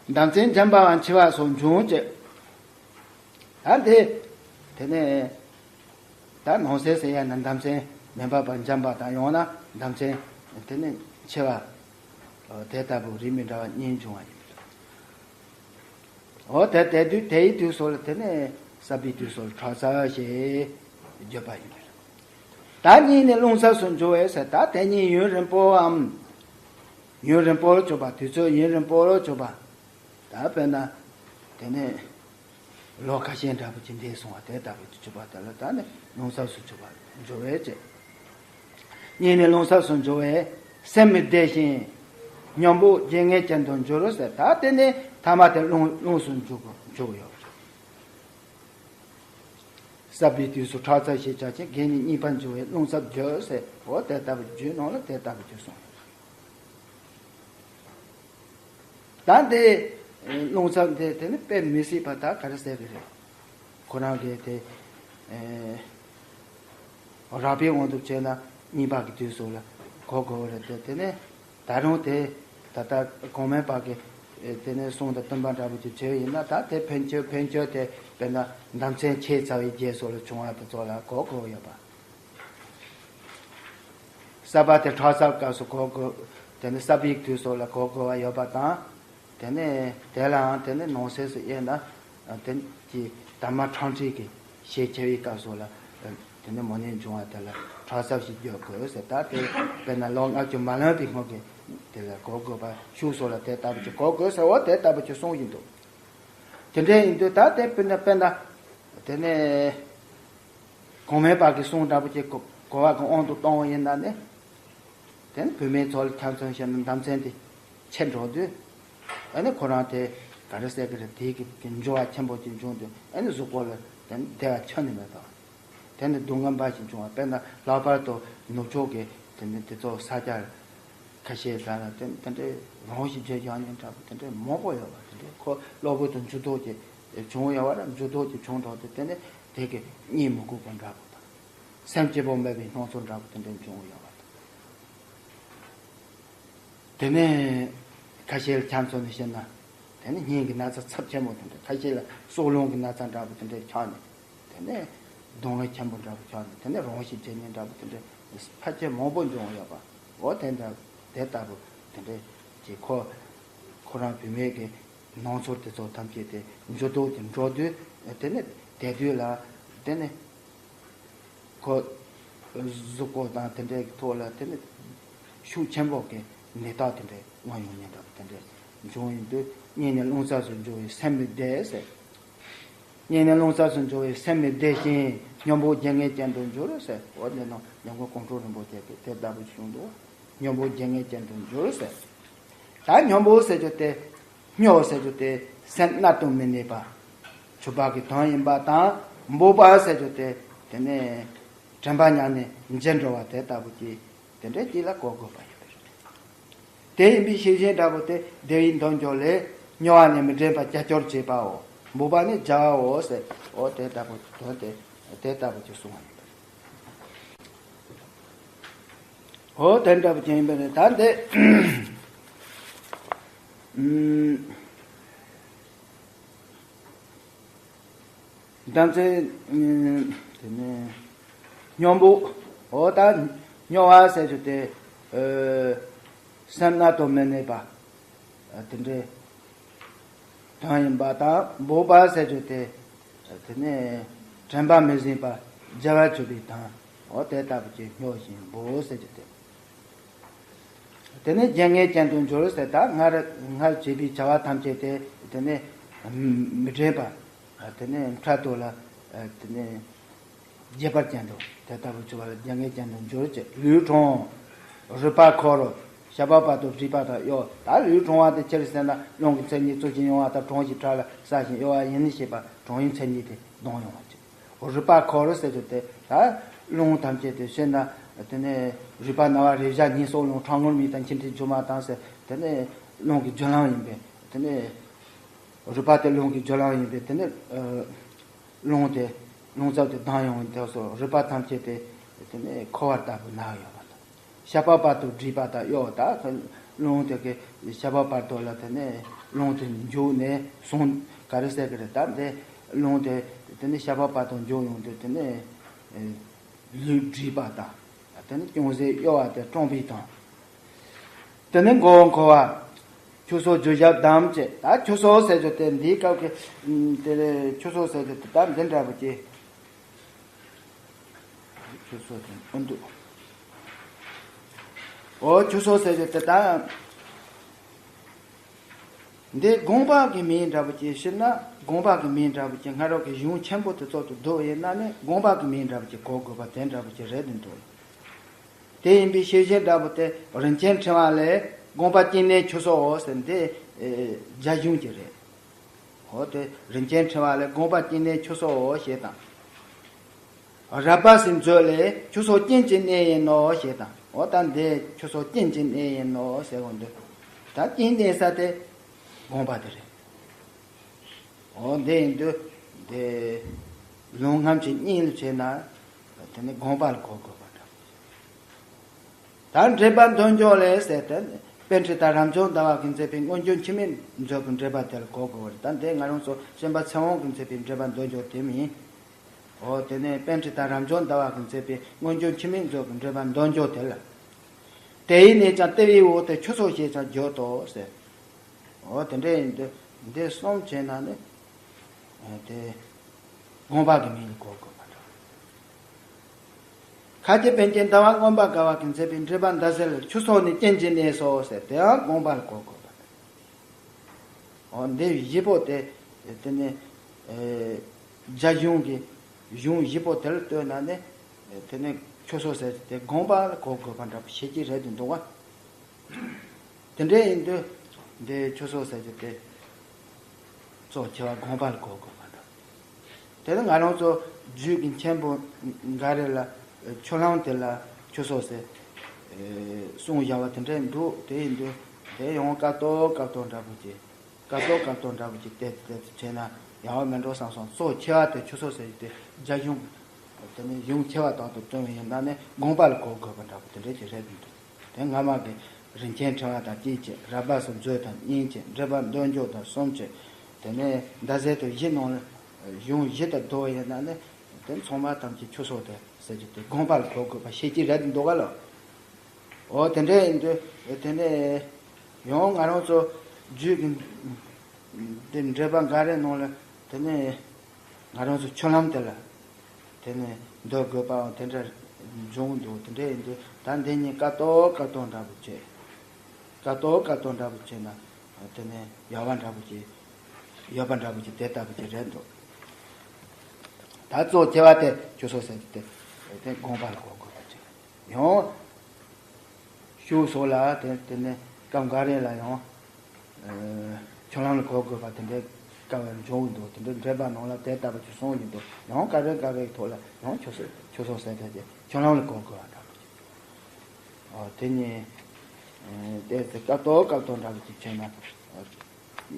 ཟླ་མཚན་འཇམ་པའམ་མཆེར་བ་སོགས་འབྱུང་ཅེས། ད་འདི། དེ་ནས་ད་ནང་གསེས་ཟེར་ཡ་ན་ཟླ་མཚན་མི་འབབ་པ་འཇམ་པ་དང་། ཡང་ན་ཟླ་མཚན་དེ་ནས་མཆེར་བ། དེ་ལྟ་བུ་རིགས་མི་འདྲ་བ་གཉིས་འབྱུང་བ་ཡིན། འོ་དེ་དེ་དུས་དེའི་དུས་སུ་ལ་དེ་ནས་ས་བབས་དུས་སུ་ལ་ཁྲག་རྩ་ཞེས་བརྗོད་པ་ཡིན། ད་གཉིས་ནི་རླུང་ས་སུ་འཇུག་པས་ཟེར། ད་དེ་གཉིས་ཡུན་རིང་པོའམ། ཡུན་རིང་པོར་གྱུར་པ། དུས་ཚོད་ཡུན་རིང་པོར་གྱུར་པ། ད་དཔེར་ན། དེ་ནས་ལོ་ཁ་ཤས་འདྲ་པོ་ཅིག་འདས་སོང་བ་དེ་ལྟ་བུ་གྱུར་པ་དེ་ལ་ད་ནི་རླུང་ས་སུ་གྱུར་པ་འཇུག་པས་ཟེར། གཉིས་ནི་རླུང་ས་སུ་འཇུག་པས་སེམས་མི་བདེ་ཞིང་སྙིང་པོ་བརྗེད་ངེས་ཅན་དུ་འགྱུར་ཟེར། ད་དེ་ནི་ཐ་མ་དེ་རླུང་རླུང་སུ་འཇུག་འཇུག་ཡོད། ས་པའི་དུས་སུ་ཁྲག་ཚབས་ཞེས་བྱ་ཞིང་། གད་སྙིགས་རྙིད་པར་འགྱུར་བས་རླུང་ཚབས་འགྱུར་ཟེར། འོ་དེ་ལྟ་བུ་རྒྱུད་ནང་ལ་དེ་ལྟ་བུ་ཅིག་གསུངས། ད་འདི་རླུང་ཚབས་འདི་དེ་ནི་དཔེ་མི་སྲིད་པ་ད་ག་རེ་ཟེར་གི་རེད། ཁོ་རང་གིས་དེ་རགས་པའི་དབང་དུ་བྱས་ན་རྙིད་པ་གི་དུས་སུ་ལ་གོ་དགོས་པ་རེད་དེ། དེ་ནི་ད་རུང་དེ་ད་ལྟ་གོང་མའི་བར་གྱི་དེ་ནི་གསུང་དང་བསྟུན་པ་འདྲ་པོ་ཅིག་བྱས་ཡིན་ན། ད་དེ་ཕན་ཆོད་ཕན་ཆོད་དེ་དཔེར་ན་ཟླ་མཚན་ཕྱེད་ཚར་བའི་རྗེས་སུ་ལ་བྱུང་བ་དེ་ཚོ་ལ་གོ་དགོས་ཡོད་པ། ས་པ་དེ་ཁྲག་ཚབས་སྐབས་སུ་གོ་དགོས། དེ་ནི་ས་པའི་དུས་སུ་ལ་གོ་དགོས་པ་ཡོད་པ་དང་། དེ་ནས་དེ་ལའང་དེ་ནི་ནང་གསེས་སུ་དབྱེ་ན། དེ་གི་དར་མ་ཁྲག་ཁྲིག་གི་ཞལ་ཁྱེར་བའི་སྐབས་སུ་ལ་དེ་ནི་མོ་ནད་འབྱུང་བ་དེ་ལ་ཁྲག་ཚབས་ཤིག་བརྗོད་དགོས་ཟེར། ད་དེ་དཔེར་ན་ལོ་ལྔ་བཅུ་མ་ལོན་པའི་སྔོན་གྱི་དེ་ལ་གོ་དགོས་པ། ཤུགས་སུ་ལ་དེ་ལྟ་བུ་ཅིག་གོ་དགོས་ཟེར། འོ་དེ་ལྟ་བུ་ཅིག་གསུངས་བཞིན་འདུག་དེ་འདྲ་ཡིན་དུས་ད་དེ་དཔེར་ན་དཔེར་ན་དེ་ནས་གོང་མའི་བར་གྱི་གསུང་འདྲ་པོ་ཅིག་གོ་གོ་བ་གི་དབང་དུ་གཏོང་བ་ཡིན་ན་ནི། དེ་ནི་བུད་མེད་ཚོ་ལ་ཁྱད་མཚར་བཤད་ན་ཟླ་མཚན་དེ་ཆད་འགྲོ་དུས། ཨ་ནི་ཁོ་རང་དེ་ག་རེ་ཟེར་གི་རེད། དེ་གི་གི་འགྱུར་བ་ཆེན་པོ་ཅིག་འབྱུང་དུས། ཨ་ནི་གཟུགས་པོ་ལ་དེ་ནི་བདེ་བ་ཁྱོན་ནས་མེད་པ། དེ་ནི་སྡུག་བསྔལ་འབའ་ཞིག་འབྱུང་བ། དཔེར་ན་ལྷག་པར་དུ་ནུབ་ཕྱོགས་ཀྱི་དེ་ནི་དེ་ཚོ་ས་ཆ་ཁ་ཤས་ཟ་ལ་དེ་དེ་འདྲའི་རང་ཞིག་བྱས་ཀྱང་ཉན་འདྲ་པོ་དེ་འདྲའི་མང་པོ་ཡོད་པ། དེ་འདྲའི་ཁོ་གློ་བུར་དུ་འགྱུར་ལྡོག་ཅིག་བྱུང་ཡོད་པ་རེད། འགྱུར་ལྡོག་ཅིག་བྱུང་དོགས་དེ་དེ་ནི་དེ་གི་གཉིད་མི་ཁུག་པ་འདྲ་པོ་དང་། སེམས་སྐྱིད་པོ་མེད་པའི་སྣང་ཚུལ་འདྲ་པོ་དེ་འདྲ་འབྱུང་ཡོད་པ་དང་། དེ་ནས་ཁ་ཤས་ལ་ཁྱད་མཚར་ནས་བཤད་ན། དེ་ནས་སྙིང་གི་ན་ཚ་ཚབས་ཆེན་པོ་དེ་འདྲ། ཁ་ཤས་ལ་སྲོག་རླུང་གི་ན་ཚ་འདྲ་པོ་དེ་འདྲ་ཆགས་ནས། དེ་ནས་གདོང་ལེན་ཆེན་པོ་འདྲ་པོ་ཆགས་ནས། དེ་ནས་རང་ཤི་བྱེད་ཉེན་འདྲ་པོ་དེ་འདྲ་ཕལ་ཆེར་མང་པོ་འབྱུང་ཡོད་པ། འོ་དེ་འདྲ་དེ་ལྟ་བུ་དེ་འདྲ་ཅིག་ཁོ་ཁོ་རང་བུད་མེད་ཀྱི་སྣང་ཚུལ་དེ་ཚོ་ཐམས་ཅད་དེ་འགྱུར་ལྡོག་ཅིག་འགྲོ་དུས། དེ་ནས་དེ་དུས་ལ་དེ་ནས་ཁོ་གཟུགས་པོ་དང་དེ་འདྲའི་ཐོག་ལ་དེ་ནི་ཤུགས་ཆེན་པོ་གི་ནད་རྟགས་དེ་འདྲའི་མངོན་ཡོང་ཉེན་འདྲ་པོ་དེ་འདྲའི་འབྱུང་ཡོང་དུས། གཉིད་ནི་རླུང་ཚབས་སུ་འགྱུར་བས་སེམས་མི་བདེ་ཟེར། གཉིད་ནི་རླུང་ཚབས་སུ་འགྱུར་བས་སེམས་མི་བདེ་ཞིང་། སྙོམས་པོ་བརྗེད་ངས་ཅན་དུ་འགྱུར་ཟེར། འོ་དེ་ནི་ཉམས་མགོན་ཀོང་སྤྲུལ་རིན་པོ་ཆེ་གིས་དེ་ལྟ་བུ་གསུངས་འདུག་སྙོམས་པོ་བརྗེད་ངས་ཅན་དུ་འགྱུར་ཟེར། ད་སྙོམས་པོ་ཟེར་རྒྱུ་དེ། སྙོམས་ཟེར་རྒྱུ་དེ་སེམས་གནད་དུ་མི་གནས་པ་ཆུད་པ་གི་དོན་ཡིན་པ་དང་། འབོགས་པ་ཟེར་རྒྱུ་དེ་དེ་ནས་དྲན་པ་ཉམས་ནས་འཇིག་འགྲོ་བ་དེ་ལྟ་བུ་ཅིག་དེ་འདྲའི་ཅིག་ལ་གོ་དགོས་པ་ཡིན་པས། དེ་ཡིན་པའི་ཤེས་བཞིན་འདྲ་པོ་དེ་བདེ་བའི་འདོད་འཇོ་ལས། སྙོམས་པ་ནི་མི་དྲན་པ་ཅ་ཅོར་བྱེད་པའོ། འབོགས་པ་ནི་བྱ་བའོ་ཟེར། འོ་དེ་ལྟ་བུ་དོན་དེ་དེ་ལྟ་བུ་ཅིག་གསུངས་པ་ཡིན་པས། འོ་དེ་འདྲ་པོ་ཅན་ཡིན་པས་ནི། ད་འདི་ཨུམ། ཟླ་མཚན་ཨུམ། དེ་ནས་སྙོམས་པོ། འོ་ད་སྙོམས་པ་ཟེར་རྒྱུ་དེ་ཨ་སེམས་གནད་དུ་མི་གནས་པ་དེ་འདྲའི་དོན་ཡིན་པ་དང་། འབོགས་པ་ཟེར་རྒྱུ་དེ་དེ་ནས་དྲན་པ་མི་ཟིན་པ་བརྗེད་པར་གྱུར་པའི་དོན། འོ་དེ་ལྟ་བུ་ཅིག་སྙོམས་ཤིང་འབོགས་ཟེར་རྒྱུ་དེ། དེ་ནས་བརྗེད་ངས་ཅན་དུ་འགྱུར་ཟེར། ད་སྔར་སྔར་བྱས་པའི་བྱ་བ་ཐམས་ཅད་དེ་དེ་ནས་མི་དྲན་པ། དེ་ནས་འཕྲལ་དུ་ལ་དེ་ནས་བརྗེད་པར་ཅན་དུ་དེ་ལྟ་བུ་གྱུར་པ་ལ་བརྗེད་ངས་ཅན་དུ་འགྱུར་ཅེས། ལུས་གྲང་། རུས་པ་འཁོར། ཤ་པགས་བར་དུ་བསྲེགས་པ་དང་གཡོ། ད་ལུས་གྲང་བ་དེ་ཅི་རེད་ཟེར་ན། རླུང་གི་མཚན་ཉིད་བཙུགས་ཤིང་གཡོ་བ་དང་། གྲང་ཞིང་ཕྲ་ལ་སྲ་ཞིང་གཡོ་བ་ཡིན་ཞེས་པ་གྲང་བའི་མཚན་ཉིད་དེ་ལྡང་ཡོང་བ་ཅིག་རུས་པ་འཁོར་ཟེར་རྒྱུ་དེ་ད་རླུང་ཐམས་ཅད་དེ་བཤད་ན། དེ་ནས་རུས་པ་ན་བ་རེག་བྱ་ཉིད་སོགས་རླུང་། ཁྲག་རྔུལ་མིག་དང་མཆིན་མཁྲིས་རྒྱུ་མ་དང་ཟེར། དེ་ནས་རླུང་གི་རྒྱུ་ལམ་ཡིན་པས། དེ་ནས་རུས་པ་དེ་རླུང་གི་རྒྱུ་ལམ་ཡིན་པས། དེ་ནས་ཨ་རླུང་དེ་རླུང་ཚབ་དེ་ལྡང་ཡོང་བའི་དུས་སུ་རུས་པ་ཐམས་ཅད་དེ་དེ་ནས་འཁོར་བ་ལྟ་བུ་ན་ཡོང་བ་དང་། ཤ་པགས་བར་དུ་བསྲེགས་པ་དང་གཡོ། ད་རླུང་དེ་གིས་ཤ་པགས་བར་དུ་ལ་དེ་ནས་རླུང་དེ་འཇུས་ནས་སོང་། ག་རེ་ཟེར་གི་རེད། ད་འདི་རླུང་དེ་དེ་ནས་ཤ་པགས་བར་དུ་འཇུས་ཡོང་དུས་དེ་ནས་ཨེ་ལུས་བསྲེགས་པ་དང་། དེ་ནས་ཅུང་ཟད་གཡོ་བ་དེ་སྐྲངས་པའི་དང་། དེ་ནས་མགོ་བོ་འཁོར་བ། ཁྱུ་སོགས་རྒྱུ་ཞབས་བསྡམས་བྱས། ད་ཁྱུ་སོགས་ཟེར་རྒྱུ་དེ་འདིའི་སྐབས་ཀྱི་དེ་ཁྱུ་སོགས་ཟེར་རྒྱུ་དེ་ད་འདི་འདྲ་པོ་ཅིག་ཁྱུ་སོགས་དེ་ཨ་འདུག་འོ་ཁྱུ་སོགས་ཟེར་རྒྱུ་དེ་ད། འདི་དགོངས་པ་གི་མིང་འདྲ་པོ་ཅིག་ཕྱིར་ན། དགོངས་པ་གི་མིང་འདྲ་པོ་ཅིག་སྔ་རོལ་གྱི་གཞུང་ཆེན་པོ་དེ་ཚོ་དུ་བསྡུ་ཡིན་ན་ནི་དགོངས་པ་གི་མིང་འདྲ་པོ་ཅིག་གོ་དགོས་པ་དེ་འདྲ་པོ་ཅིག་རེད་འདུག་དེ་ཡིན་པའི་ཤེས་བཞིན་འདྲ་པོ་དེ་རིན་ཆེན་ཕྲེང་བ་ལས། དགོངས་པ་བསྐྱེད་ནས་ཁྱུ་སོགས་འོ་ཟེར། འདི་ཨེ་རྒྱ་གཞུང་ཅིག་རེད། འོ་དེ་རིན་ཆེན་ཕྲེང་བ་ལས། དགོངས་པ་བསྐྱེད་ནས་ཁྱུ་སོགས་འོ་ཞེས་དང་། རབ་འབའ་ཞིག་མཛོད་ལས་ཁྱོད་སོགས་རྐྱེན་གྱི་གནས་ཡིན་ནོ་ཞེས་དང་། འོ་ད་འདི་ཁྱོད་སོགས་རྐྱེན་གྱི་གནས་ཡིན་ནོ་ཟེར་བ་འདི། ད་རྐྱེན་གནས་ས་དེ་དགོངས་པ་དེ་རེད། འོ་འདི་ཡིན་དུས་འདི་ལུང་ངམ་གྱི་གཉིས་ལ་བྱས་ན་དེ་ནི་དགོངས་པ་ལ་གོ་དགོས་པ་འདྲ། ད་འགྲེལ་པ་འདོད་འཇོ་ལས་ཟེར་ཏེ། པཎྜི་ཏ་རབ་འབྱམས་ཟླ་བ་གིས་མཛད་པའི་སྔོན་བྱོན་འཆི་མེད་མཛོད་ཀྱི་འགྲེལ་པ་དེ་ལ་གོ་དགོས་པ་རེད། ད་འདི་ང་རང་ཚོ་སྤྱན་པ་ཚེ་དབང་གིས་མཛད་པའི་འགྲེལ་པ་འདོད་འཇོ་དེ་མིན། འོ་དེ་ནས་པཎྜི་ཏ་རབ་འབྱམས་ཟླ་བ་གིས་མཛད་པའི་སྔོན་བྱོན་འཆི་མེད་མཛོད་ཀྱི་འགྲེལ་པ་འདོད་འཇོ་དེ་ལ། དེ་ཡི་གནས་ཀྱང་ལྟེ་བའི་འོག་ཏུ་ཁྱོད་སོགས་ཞེས་ཀྱང་བརྗོད་དོ་ཟེར། འོ་དེ་འདྲ་ཡིན་དུས་འདི་གསུམ་བྱས་ན་ནི་དེ་དགོངས་པ་གི་མིང་ལ་གོ་དགོས་པ་འདྲ། ཁ་ཆེ་པཎ་ཆེན་ཟླ་བ་མངོན་པར་དགའ་བ་གིས་མཛད་པའི་འགྲེལ་པ་མདའ་གསལ་ལ་ཁྱོད་སོགས་ནི་རྐྱེན་གྱི་གནས་སོ་ཟེར། དེའང་དགོངས་པ་ལ་གོ་དགོས་པ་འདྲ། འོ་འདི་བཞི་པོ་དེ་དེ་ནི་ཨེ་རྒྱ་གཞུང་གི་གཞུང་བཞི་པོ་དེ་ལ་ལྟོས་ན་ནི་དེ་ནི་ཁྱོད་སོགས་ཟེར་དེ་དགོངས་པ་ལ་གོ་དགོས་པ་འདྲ་པོ་ཞེ་གཅིག་རེད་དུ་འདུག་བ། དེ་འདྲ་ཡིན་དུས་འདི་ཁྱོད་སོགས་ཟེར་གྱི་དེ་གཙོ་ཆེ་བ་དགོངས་པ་ལ་གོ་དགོས་པ་འདྲ། དེ་ནི་ང་རང་ཚོ་རྒྱུད་ཀྱི་མཆན་བུ་འགའ་རེ་ལ་ཆོས་ལམ་དེ་ལ་ཁྱོད་སོགས་ཟེར་གསུངས་བཞག་པ་དེ་འདྲ་འདུག་དེ་ཡིན་དུས་དེ་ཡང་ཀ་ཏོ་ཀ་ཏོ་འདྲ་པོ་ཅིག་ཀ་ཏོ་ཀ་ཏོ་འདྲ་པོ་ཅིག་བལྟས་བལྟས་བྱས་ན་ཡག་པོ་མེད་འགྲོ་བསམ་སོང་། གཙོ་ཆེ་བ་དེ་ཁྱོད་སོགས་ཟེར་གྱི་དེ་རྒྱ་གཞུང་དེ་ནི་གཞུང་ཆེ་བ་དག་ཏུ་བསྟན་པ་ཡིན་ན་ནི་དགོངས་པ་ལ་གོ་དགོས་པ་འདྲ་པོ་དེ་འདྲ་ཅིག་རེད་འདུག་དེ་སྔ་མ་གི་རིན་ཆེན་ཕྲེང་བ་དང་གཅིག་བྱས། རབ་འབའ་ཞིག་མཛོད་དང་གཉིས་བྱས། འགྲེལ་པ་འདོད་འཇོ་དང་གསུམ་བྱས། དེ་ནས་མདའ་གསལ་དུ་བཞི་ནང་ལ་གཞུང་བཞི་དང་བསྡུར་བ་ཡིན་ན་ནི་དེ་ཚང་མ་ཐམས་ཅད་ཁྱོད་སོགས་དེ་ཟེར་གྱི་དེ་དགོངས་པ་ལ་གོ་དགོས་པ་ཞེ་གཅིག་རེད་འདུག་ག་ལ། འོ་དེ་འདྲ་ཡིན་དུས་དེ་ནས་ཡང་ང་རང་ཚོ་རྒྱུད་ཀྱི་དེ་འགྲེལ་པ་འགའ་རེ་ནང་ལ་དེ་ནས་ང་རང་ཚོ་ཆོས་ལམ་དེ་ལ་དེ་ནས་འདོད་དགོས་པའང་དེ་འདྲ་འབྱུང་འདུག་དེ་འདྲ་ཡིན་དུས་ད་འདི་གཉིས་ཀ་ཏོག་ཀ་ཏོག་འདྲ་པོ་བྱས། ཀ་ཏོག་ཀ་ཏོག་འདྲ་པོ་བྱས་ན་དེ་ནས་ཡག་པ་འདྲ་པོ་ཅིག་ཡོད་པ་འདྲ་པོ་ཅིག་དེ་ལྟ་བུ་ཅིག་རེད་འདུག་ད་གཙོ་ཆེ་བ་དེ་ཁྱོད་སོགས་ཟེར་གྱི་དེ་དེ་དགོངས་པ་ལ་གོ་དགོས་པ་ཅིག་ཡང་། ཤུགས་སོགས་ལ་དེ་དེ་ནས་སྐབས་འགའ་རེ་ལ་ཡང་། ཨ། ཆོས་ལམ་ལ་གོ་དགོས་པ་དེ་འདྲའི་སྐབས་འབྱུང་གི་འདུག་དེ་འདྲའི་འགྲེལ་པ་ནང་ལ་དེ་ལྟ་བུ་ཅིག་གསུངས་ཡོད་འདུག་ཡང་ག་རེ་ག་རེའི་ཐོག་ལ་ཡང་ཆོས་སོགས་ཆོས་སོགས་ཟེར་ཐལ་ཏེ་ཆོས་ལམ་ལ་གོ་དགོས་པ་འདྲ་པོ་ཅིག་ཨ། དེ་ནས་ཨ། དེ་ཚེ་སྐབས་ཐོག་སྐབས་ཐོག་འདྲ་པོ་ཅིག་བྱས་ན་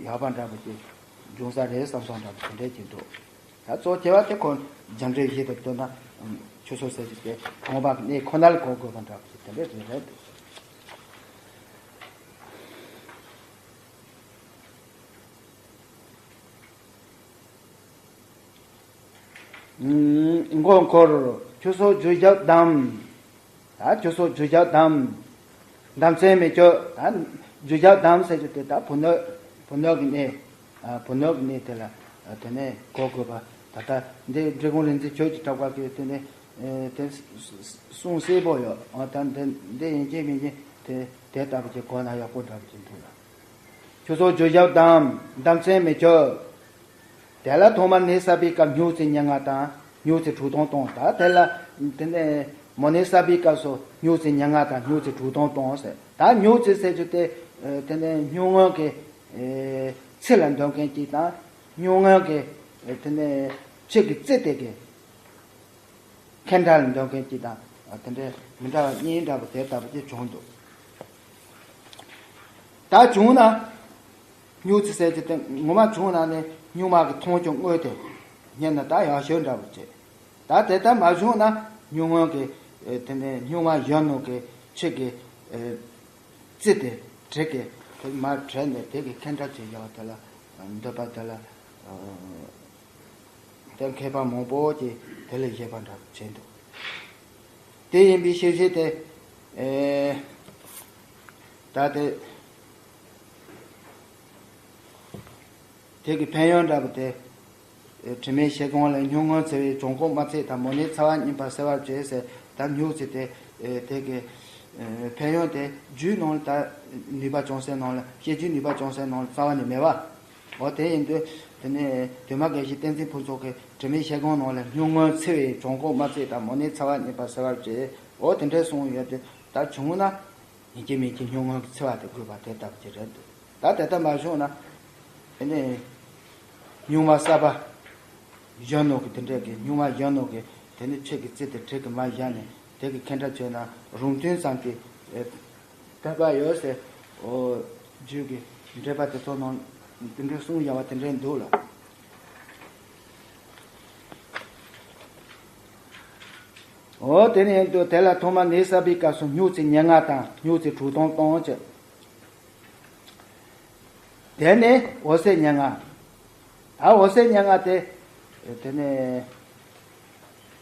ཡག་པ་འདྲ་པོ་ཅིག་འབྱུང་ས་རེད་བསམ་སོང་འདྲ་པོ་དེ་འདྲའི་ཅིག་འདུག་ད་གཙོ་ཆེ་བ་དེ་ཁོ་རྒྱ་འགྲེལ་བཞི་དང་བསྟུན་ན་ཆོས་སོགས་ཟེར་གྱི་དེ་དགོངས་པ་གནས་ཁོ་ན་ལ་གོ་དགོས་པ་འདྲ་པོ་ཅིག་དེ་འདྲའི་རེད་རེད་འདུག་མགོ་འཁོར། ཁྱོད་སོགས་རྒྱུ་ཞབས་དམ། ད་ཁྱོད་སོགས་རྒྱུ་ཞབས་དམ། དམ་ཚིག་མི་སྐྱོ། ད་རྒྱུ་ཞབས་དམ་ཟེར་རྒྱུ་དེ་ད་བུ་སྣོད། བུ་སྣོད་ཀྱི་གནས། ཨ། བུ་སྣོད་ཀྱི་གནས་དེ་ལ་དེ་ནས་གོ་དགོས་པ། ད་ལྟ་འདི་འབྲི་གུང་རིག་འཛིན་ཆོས་ཀྱི་གྲགས་པ་གིས་དེ་ནས་དེ་གསུང་གསལ་པོ་ཡོད། ཨ། ད་འདི་འདི་ཡིན་གཅིག་མིན་གཅིག་དེ་དེ་ལྟ་བུ་ཅིག་གོ་ན་ཡག་པོ་འདྲ་བ་ཅིག་འདུག་ལ། ཁྱོད་སོགས་རྒྱུ་ཞབས་དམ། དམ་ཚིག་མི་སྐྱོ། དེ་ལ་ཐོག་མར་ནད་བསགས་པའི་སྐབས་སྨྱུག་རྩི་ཉེར་ལྔ་དང་སྨྱུག་རྩི་དྲུག་སྟོང་གཏོང་། ད་དེ་ལ་དེ་ནས་མོ་ནད་བསགས་པའི་སྐབས་སུ་སྨྱུག་རྩི་ཉེར་ལྔ་དང་སྨྱུག་རྩི་དྲུག་སྟོང་གཏོང་ཟེར། ད་སྨྱུག་རྩི་ཟེར་རྒྱུ་དེ་དེ་ནས་སྨྱུག་སྔོན་གྱི་ཚི་ལ་འདོན་མཁན་གཅིག་དང་། སྨྱུག་སྔོན་གྱི་དེ་ནས་ཕྱེད་ཀྱི་རྩི་དེ་གི་ཁེན་ཁྲལ་འདོན་མཁན་གཅིག་དང་། དེ་འདྲའི་མི་འདྲ་བ་གཉིས་འདྲ་པོ་དེ་ལྟ་བུ་དེ་བྱུང་འདུག་ད་བྱུང་ན། སྨྱུག་རྩི་ཟེར་གྱི་དེ་ངོ་མ་བྱུང་ན་ནི་སྨྱུག་མ་གི་མཐོང་ཆོས་དངོས་དེ་རྙེད་ན་ད་ཡག་ཤོས་འདྲ་པོ་བྱེད། ད་དེ་ལྟར་མ་བྱུང་ན་སྨྱུག་སྔོན་གྱི་དེ་ནས་སྨྱུག་མ་གཞོན་ནུ་གི་ཕྱེད་ཀྱི་རྩི་དེ་བྲེག་གི་དེ་མར་བྲེགས་ནས་དེ་གི་ཁེན་ཁྲལ་བྱེད་ཡག་དེ་ལ་འདོད་པ་དེ་ལ། དེ་མཁས་པ་མང་པོ་ཅིག་དེ་ལས་བཞེད་པ་འདྲ་བྱས་འདུག་དེ་ཡིན་པའི་ཕྱིར་ཞེས་ཏེ། ཨེ། ད་དེ། དེ་གི་ཕན་ཡོན་འདྲ་པོ་དེ། ཨེ། དྲི་མེད་ཞལ་གང་ལས་སྨྱུག་སྔོན་འཚེ་བའི་གྱོང་ཁུངས་དམར་ཚིག་དང་མོ་ནད་ཚ་བ་རྙིང་པ་སེལ་བར་བྱེད་ཟེར། ད་སྨྱུག་རྩི་དེ། ཨེ། དེ་གི། ཨེ། ཕན་ཡོན་དེ་རྒྱུད་ནང་ལ་ད་ནུས་པ་ཅུང་ཟད་ནང་ལ་བཤད་རྒྱུད་ནུས་པ་ཅུང་ཟད་ནང་ལ་རྩ་བ་ནས་མེད་པ། འོ་དེ་ཡིན་དུས་དེ་ནས་དོན་མ་དགེ་བཤེས་བསྟན་འཛིན་ཕུན་ཚོགས་ཀྱིས་དྲི་མེད་ཞལ་གང་ནང་ལ་སྨྱུག་སྔོན་འཚེ་བའི་གྱོང་ཁུངས་དམར་ཚིག་དང་མོ་ནད་ཚ་བ་རྙིང་པ་སེལ་བར་བྱེད། འོ་དེ་འདྲའི་གསུངས་ཡོད་དེ་ད་བྱུང་ན་ཡིན་གཅིག་མིན་གཅིག་སྨྱུག་སྔོན་གྱི་འཚེ་བ་དེ་དགོས་པ་དེ་ལྟ་བུ་ཅིག་རེད་འདུག་ད་དེ་ལྟ་མ་བྱུང་ན་དེ་ནས་སྨྱུག་མ་གསར་པ་གཞོན་ནུ་གི་དེ་འདྲའི་གི་སྨྱུག་མ་གཞོན་ནུ་གི་ དེ་ནས་ཆོས་ཀྱི་རྩི་དེ་གྲི་གི་མ་བཞག་ནས་དེ་གི་ཁེངས་དྲེགས་བྱས་ན་རུང་སྟོན་ཙམ་གྱི་ཨེ་བསྟན་པ་ཡོད་ཟེར། འོ་རྒྱུད་ཀྱི་འགྲེལ་པ་དེ་ཚོ་ནང་དེ་འདྲའི་གསུང་ཡོད་པ་དེ་འདྲའི་འདུག་ལ། འོ་དེ་ནས་ཡིན་དུས་དེ་ལ་ཐོག་མར་ནད་བསགས་པའི་སྐབས་སུ་སྨྱུག་རྩི་ཉེར་ལྔ་དང་སྨྱུག་རྩི་དྲུག་སྟོང་གཏོང་ཅེས། དེ་ནས་འོད་ཟེར་ཉེར་ལྔ། ད་འོད་ཟེར་ཉེར་ལྔ་དེ། དེ་ནས་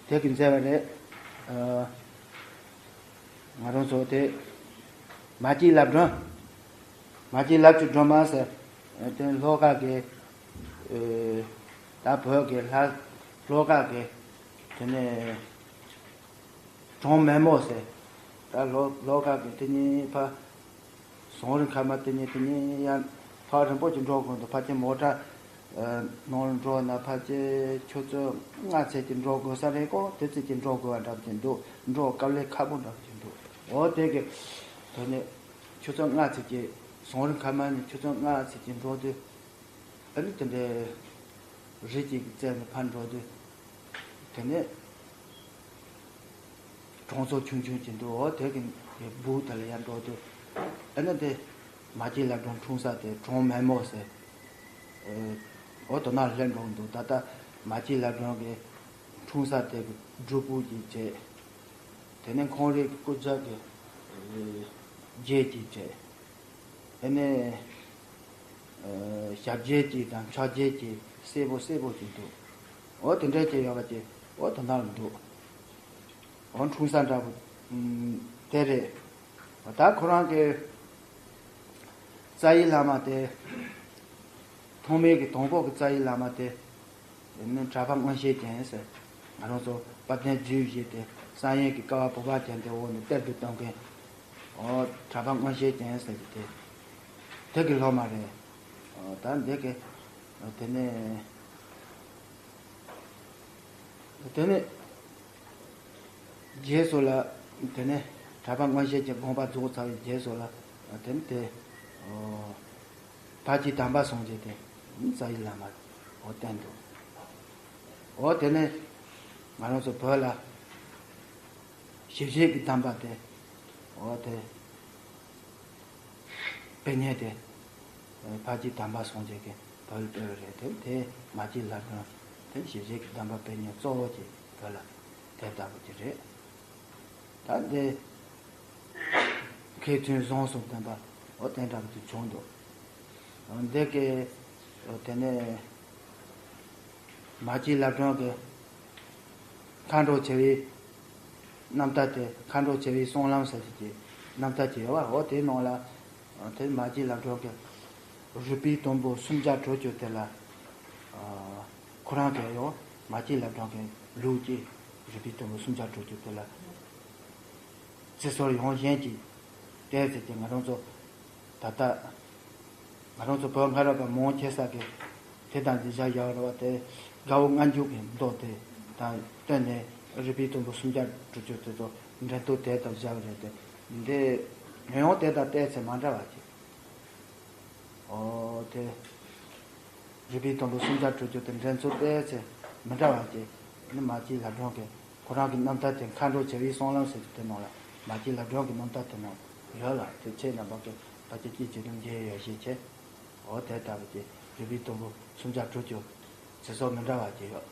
དེ་གི་མཛད་པ་རེད། ཨ། ང་རང་ཚོ་དེ་མ་སྐྱེས་ལབ་སྒྲོན། མ་སྐྱེས་ལབ་ཀྱི་སྒྲོན་མ་ཟེར། དེ་ལྷོ་ཁ་གི། ཨ། ད་བོད་ཀྱི་ལྷ། ལྷོ་ཁ་གི། དེ་ནས། གྲོང་མེ་མོ་ཟེར། ད་ལྷོ་ལྷོ་ཁ་གི་དེ་གཉིས་ཕ། ཟུང་རིང་ཁ་མ་དེ་གཉིས་དེ་གཉིས་ཡང་ཕ་རིང་པོ་ཅིག་འགྲོ་དགོས་འདུག་ཕ་ཆེ་མོ་ཊ་ནང་འགྲོ་ན་ཕ་ཆེ་ཆུ་ཚོད་ལྔ་ཚད་ཅིག་འགྲོ་དགོས་ས་རེད་ཀོ་དེ་ཚད་ཅིག་འགྲོ་དགོས་པ་འདྲ་པོ་ཅིག་འདུག་འགྲོ་དཀའ་ལས་ཁག་པོ་འདྲ་པོ་ཅིག་འདུག་འོ་དེ་གི་དེ་ནས་ཆུ་ཚོད་ལྔ་ཚད་ཅིག་ཟུང་རིང་ཁ་མ་ནས་ཆུ་ཚོད་ལྔ་ཚད་ཅིག་འགྲོ་དུས། ཨ་ནི་དེ་འདྲའི་རི་གཅིག་གི་རྩེ་ནས་ཕར་འགྲོ་དུས། དེ་ནས་གྲོང་ཚོ་ཆུང་ཆུང་ཅིག་འདུག་འོ་དེ་གི་སྦུག་དེ་ལ་ཡར་འགྲོ་དུས། ཨ་ནི་དེ་མ་སྐྱེས་ལབ་སྒྲོན་འཁྲུངས་ས་དེ་གྲོང་མེ་མོ་ཟེར། འོ་དེ་ན་སླེབས་འགྲོ་གི་འདུག་ད་ལྟ་མ་སྐྱེས་ལབ་སྒྲོན་གི་འཁྲུངས་ས་དེ་གི་སྒྲུབ་ཕུག་ཅིག་བྱས། དེ་ནས་ཁོང་རའི་སྐུ་ཚབ་ཀྱི་རྗེས་ཀྱི་བྱས། དེ་ནས་ཨ་ཞབས་རྗེས་ཀྱི་དང་ཕྱག་རྗེས་ཀྱི་སེར་པོ་སེར་པོ་ཅིག་འདུག་འོ་དེ་འདྲས་ཅིག་ཡོད་པ་ཅིག་འོ་དེ་ན་ལ་འདུག་འོ་འཁྲུངས་ས་འདྲ་པོ་ཨམ་དེ་རེད། ད་ཁོ་རང་གི་རྩ་བའི་བླ་མ་དེ། ཐོག་མའི་གི་དང་པོ་གི་རྩ་བའི་བླ་མ་དེ། དེ་ནི་གྲྭ་པ་མངོན་ཤེས་ཅན་ཟེར། ང་རང་ཚོ་དཔལ་ལྡན་རྒྱུད་བཞི་དེ་བསམ་ཡས་ཀྱི་ཀ་བ་བུ་ག་ཅན་དེ་འོག་ནས་གཏེར་དུ་བཏོན་མཁན། འོ་གྲྭ་པ་མངོན་ཤེས་ཅན་ཟེར་གྱི་དེ། དེ་གི་སློབ་མ་རེད། འོ་ད་འདི་གི། དེ་ནས། དེ་ནས། རྗེས་སུ་ལ། དེ་ནས་གྲྭ་པ་མངོན་ཤེས་ཀྱི་དགོངས་པ་རྫོགས་ཚར་བའི་རྗེས་སུ་ལ། དེ་ནས་དེ། འོ། ཕ་གི་དམ་པ་སངས་རྒྱས་དེ། རྩ་བའི་བླ་མ། འོ་བསྟེན་འདུག་འོ་དེ་ནས། ང་རང་ཚོ་བོད་ལ། ཞི་བྱེད་ཀྱི་དམ་པ་དེ། འོ་དེ། དཔེ་རྙིང་དེ། ཕ་གི་དམ་པ་སངས་རྒྱས་ཀྱི་བོད་ལ་སྤེལ་བ་རེད་དེ་དེ་མ་གི་ལབ་སྒྲོན་དེ་ཞི་བྱེད་ཀྱི་དམ་པ་དཔེ་རྙིང་གཙོ་བོ་གི་བོད་ལ་དེ་ལྟ་བུ་གི་རེད། ད་འདི་མཁས་བཙུན་བཟང་གསུམ་སྟོན་པ་འོ་དེ་འདྲ་བུ་དེ་བྱུང་འདུག་འདི་གི་དེ་ནས། མ་གི་ལབ་སྒྲོན་གྱི་མཁའ་འགྲོ་བྱེ་བའི་རྣམ་ཐར་དེ་མཁའ་འགྲོ་བྱེ་བའི་གསང་ལམ་ཟེར་གྱི་རྣམ་ཐར་ཅིག་ཡོད་པ་འོ་དེའི་ནང་ལ། དེ་མ་གི་ལབ་སྒྲོན་གྱི་རིག་པའི་དུམ་བུ་སུམ་བརྒྱ་དྲུག་ཅུ་དེ་ལ། ཁོ་རང་གིས་ཡང་མ་གི་ལབ་སྒྲོན་གྱི་ལུགས་ཀྱི་རིག་པའི་དུམ་བུ་སུམ་བརྒྱ་དྲུག་ཅུ་དེ་ལ། རྩི་སྲོལ་ཡང་གཞན་གྱིས་བལྟས་ཚེ་ཀྱི་ང་རང་ཚོ་ད་ལྟ་ང་རང་ཚོ་བོད་སྔ་རབས་པ་མང་ཆེ་ས་གི་དེ་དང་འདི་བཞག་ཡག་རེད་བ། དེ་དགའ་བོ་སྔ་འཇུག་གི་མདོ་དེ་དང་བསྟུན་ནས་རིག་པའི་དུམ་བུ་སུམ་བརྒྱ་དྲུག་ཅུ་དེ་ཚོ་འགྲན་བསྡུར་དེ་དང་བཞག་རེད་དེ། འདི་ཡང་དེ་དང་བལྟས་ཚེ་མ་འདྲ་བ་ཅིག་འོ་དེ། རིག་པའི་དུམ་བུ་སུམ་བརྒྱ་དྲུག་ཅུ་དེ་འགྲན་ཚུལ་སྤེལ་ཚེ་མི་འདྲ་བ་ཅིག་ནི་མ་གི་ལབ་སྒྲོན་གྱི་ཁོ་རང་གི་རྣམ་ཐར་དེ་མཁའ་འགྲོ་བྱེ་བའི་གསང་ལམ་ཟེར་གྱི་དེ་ནང་ལ་མ་གི་ལབ་སྒྲོན་གྱི་རྣམ་ཐར་དེ་ནང་ཡོད་ལ་དེ་ཁྱེད་རྣམ་པ་གི་ཕལ་ཆེར་སྐྱེས་ཀྱི་རིམ་གྱི་ཡོད་ཤེས་ཆེ། འོ་དེ་ལྟ་བུ་ཅིག་རིག་པའི་དུམ་བུ་སུམ་བརྒྱ་དྲུག་ཅུ་ཚེ་སྲོག་མི་འདྲ་བ་ཅིག་ཡོད།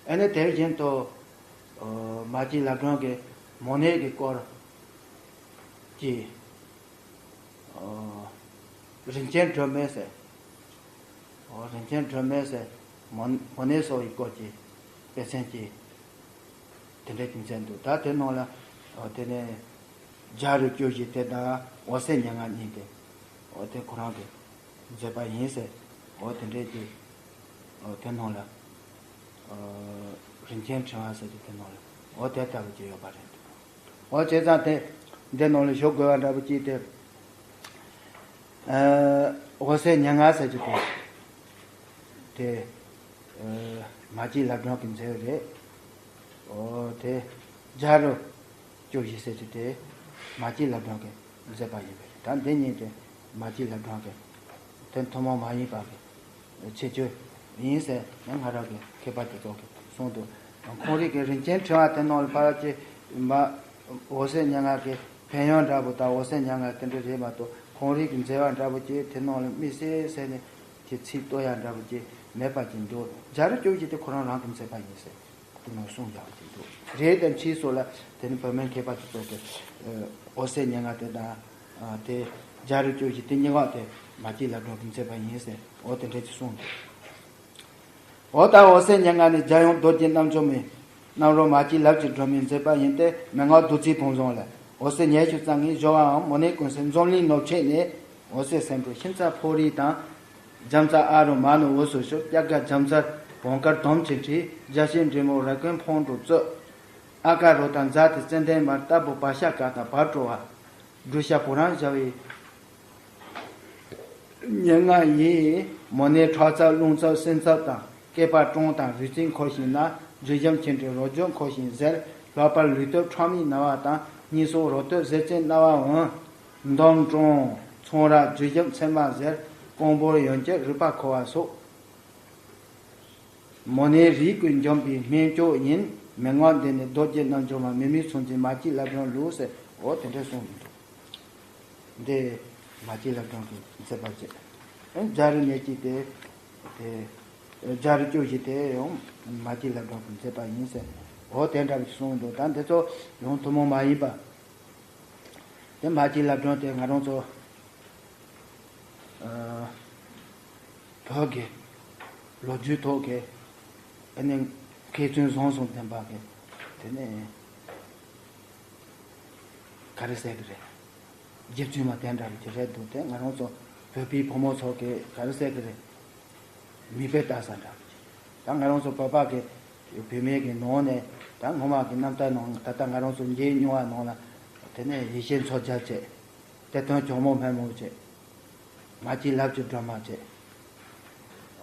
ཨ་ནི་དེ་བཞིན་དུ་མ་གི་ལབ་སྒྲོན་གྱི་མོ་ནད་ཀྱི་སྐོར་གྱི། རིན་ཆེན་སྒྲོན་མེ་ཟེར། རིན་ཆེན་སྒྲོན་མེ་ཟེར། མོ་མོ་ནད་གསོ་བའི་སྐོར་གྱི་དཔེ་ཚན་གྱི་དེ་འདྲ་གྱི་མཛད་འདུག་ད་དེ་ནང་ལ་དེ་ནས་རྒྱ་རུ་སྐྱོ་ཞིག་དེ་དང་འོད་གསལ་ཉེར་ལྔ་གཉིས་དེ་འོ་དེ་ཁོ་རང་གི་མཛད་པ་ཡིན་ཟེར། འོ་དེ་འདྲས་ཀྱི་དེ་ནང་ལ་རིན་ཆེན་ཕྲེང་བ་ཟེར་གྱི་དེ་ནང་ལ་འོ་དེ་ལྟ་བུ་ཅིག་ཡོད་པ་རེད། འོ་བྱས་ཙང་དེ་འདི་ནང་ལ་ཞུ་དགོས་པ་འདྲ་པོ་ཅིག་དེ། ཨ། འོད་གསལ་ཉེར་ལྔ་ཟེར་གྱི་དེ། དེ། ཨ། མ་གི་ལབ་སྒྲོན་གྱི་མཛད་པ་རེད། འོ་དེ། རྒྱ་རུ་སྐྱོ་ཞིག་ཟེར་གྱི་དེ། མ་གི་ལབ་སྒྲོན་གྱི་མཛད་པ་ཡིན་པ་རེད། ད་འདི་གཉིས་དེ་མ་གི་ལབ་སྒྲོན་གྱི་དོན་ཐུན་མོང་མ་ཡིན་པ་གི་ཁྱད་ཆོས་ཡིན་ཟེར་ནས་སྔ་རབས་ཀྱི་མཁས་པ་དེ་ཚོ་གིས་གསུངས་འདུག་ཁོང་རང་གི་རིན་ཆེན་ཕྲེང་བ་དེ་ནང་ལ་ཕར་ཅིག་མ་འོད་གསལ་སྙན་ངག་གི་ཕན་ཡོན་འདྲ་པོ་དང་འོད་གསལ་སྙན་ངག་དེ་འདྲ་རེད་མ་གཏོགས། ཁོང་རང་གི་མཛད་པ་འདྲ་པོ་ཅིག་དེ་ནང་ལ་དམིགས་བསལ་བྱས་ནས་ཀྱི་ཚིག་གཏོད་ཡག་འདྲ་པོ་ཅིག་མེད་པ་ཅིག་འདུག་རྒྱ་རི་བཅུ་བཞི་དེ་ཁོ་རང་རང་གི་མཛད་པ་ཡིན་ཟེར། དེ་ནང་གསུངས་ཡག་ཅིག་འདུག་རེད་དེ་ཕྱིས་སུ་ལ་དེ་ནི་བོད་སྨན་མཁས་པ་ཅིག་ཚོ་གི་འོད་གསལ་སྙན་ངག་དེ་དང་དེ་རྒྱ་རི་བཅུ་བཞི་དེ་གཉིས་ཀ་དེ་མ་གཅིག་ལབ་སྒྲོན་གྱི་མཛད་པ་ཡིན་ཟེར། འོ་དེ་འདྲ་ཅིག་གསུངས་འདུག་འོ་ད་འོད་གསལ་སྙན་ངག་ནི་རྒྱལ་ཡོངས་རྡོ་རྗེ་རྣམ་འཇོམས་མའི་རྣམ་རོལ་མ་གཅིག་ལབ་ཀྱི་སྒྲོན་མེའི་མཛད་པ་ཡིན་ཏེ། མན་ངག་བདུད་རྩིའི་བུམ་བཟང་ལས། འོད་གསལ་ཉི་ཤུ་རྩ་ལྔའི་སྦྱོར་བའམ་མོ་ནའི་ཀུན་གསལ་འཛམ་གླིང་ནོར་བུ་ཆེ་ནས། འོད་གསལ་སེམས་འཕྲོ་ཤིང་རྩ་ཕོ་རིས་དང་། རྒྱ་མཚལ་ཨ་རུ་མ་ནུ་འོད་སུ་ཞུ། སྐྱ་ཀ་རྒྱ་མཚལ་བོང་དཀར་དོམ་ཆེན་ཁྲི། རྒྱ་ཞིང་འབྲི་མོ་ར་གོན་འཕང་དུ་བཙུགས། ཨ་ཀ་རུ་དང་མཛའ་དེ་ཙན་དན་མར། རྟ་བུ་བ་ཤ་ཀ་དང་བར་སྤྲོ་བ། སྦྲུལ་ཞགས་བུ་རམ་བཞག་པའི་སྙན་ངག་ཡིན། མོ་ནའི་ཁྲག་རྩ་རླུང་རྩ་སེམས་རྩ་དང་། སྐེད་པ་ཀྲོང་དང་རུས་གཙང་འཁོར་ཞིང་ན། བརྗིད་ཞྭམོ་ཆེན་ཁྲི་རོ་བརྗོད་འཁོར་ཞིང་གཟེར། ལྷག་པར་ལུས་སྟོབས་ཁྲག་མིག་ན་བ་དང་། གཉིས་སོགས་རོ་སྟོད་གཟེར་ཅན་སྣ་བ་འོང་། འདོམ་ཀྲོང་ཚོང་ར་བརྗིད་ཞྭམོ་ཚེར་མ་གཟེར། ཀོང་པོར་ཡོན་གྱི་རུས་པ་འཁོར་བ་སོགས། མོ་ནའི་རིགས་ཀུན་འཇོམས་པའི་སྨན་མཆོག་ཡིན། མན་ངག་འདི་ནི་རྡོ་རྗེ་རྣལ་འབྱོར་མ། མི་མེད་མཚོན་ཆའི་མ་གཅིག་ལབ་སྒྲོན་ལུགས་ཟེར། འོ་དེ་འདྲ་གསུངས་འདུག་འདི་མ་གཅིག་ལབ་སྒྲོན་གྱི་མཛད་པ་བཅས། རྒྱ་རི་ཉེར་གཅིག་དེ་དེ་རྒྱ་རི་བཅུ་བཞི་དེ་ཡང་མ་གཅིག་ལབ་སྒྲོན་གྱི་མཛད་པ་ཡིན་ཟེར། འོ་དེ་འདྲ་བ་ཞིག་གསུངས་འདུག་ད་འདི་ཚོ་ཡང་ཐུན་མོང་མ་ཡིན་པ། དེ་མ་གཅིག་ལབ་སྒྲོན་དེ་ང་རང་ཚོ་ཨ་བོད་ཀྱི་ལོ་རྒྱུས་ཐོག་གི་ཨ་ནི་མཁས་བཙུན་བཟང་གསུམ་ལྡན་པ་གི་དེ་ནས་ག་རེ་ཟེར་གི་རེད། རྗེ་བཙུན་མ་དེ་འདྲ་བ་ཅིག་རེད་འདུག་དེ་ང་རང་ཚོ་བོད་པའི་བུ་མོ་ཚོ་གི་ག་རེ་ཟེར་གི་རེད། མིག་དཔེ་ལྟ་ས་འདྲ་བ་ཅིག་ད་ང་རང་ཚོ་བོད་པ་གི་བུད་མེད་ཀྱི་ནང་ནས་ད་སྔོན་མ་གི་རྣམ་ཐར་ནང་ད་ལྟ་ང་རང་ཚོ་མཇལ་མྱོང་བ་ནང་ལ། དེ་ནས་ཡེ་ཤེས་མཚོ་རྒྱལ་བྱས། གཏེར་སྟོན་ཇོ་མོ་སྨན་མོ་བྱས། མ་གཅིག་ལབ་ཀྱི་སྒྲོན་མ་བྱས།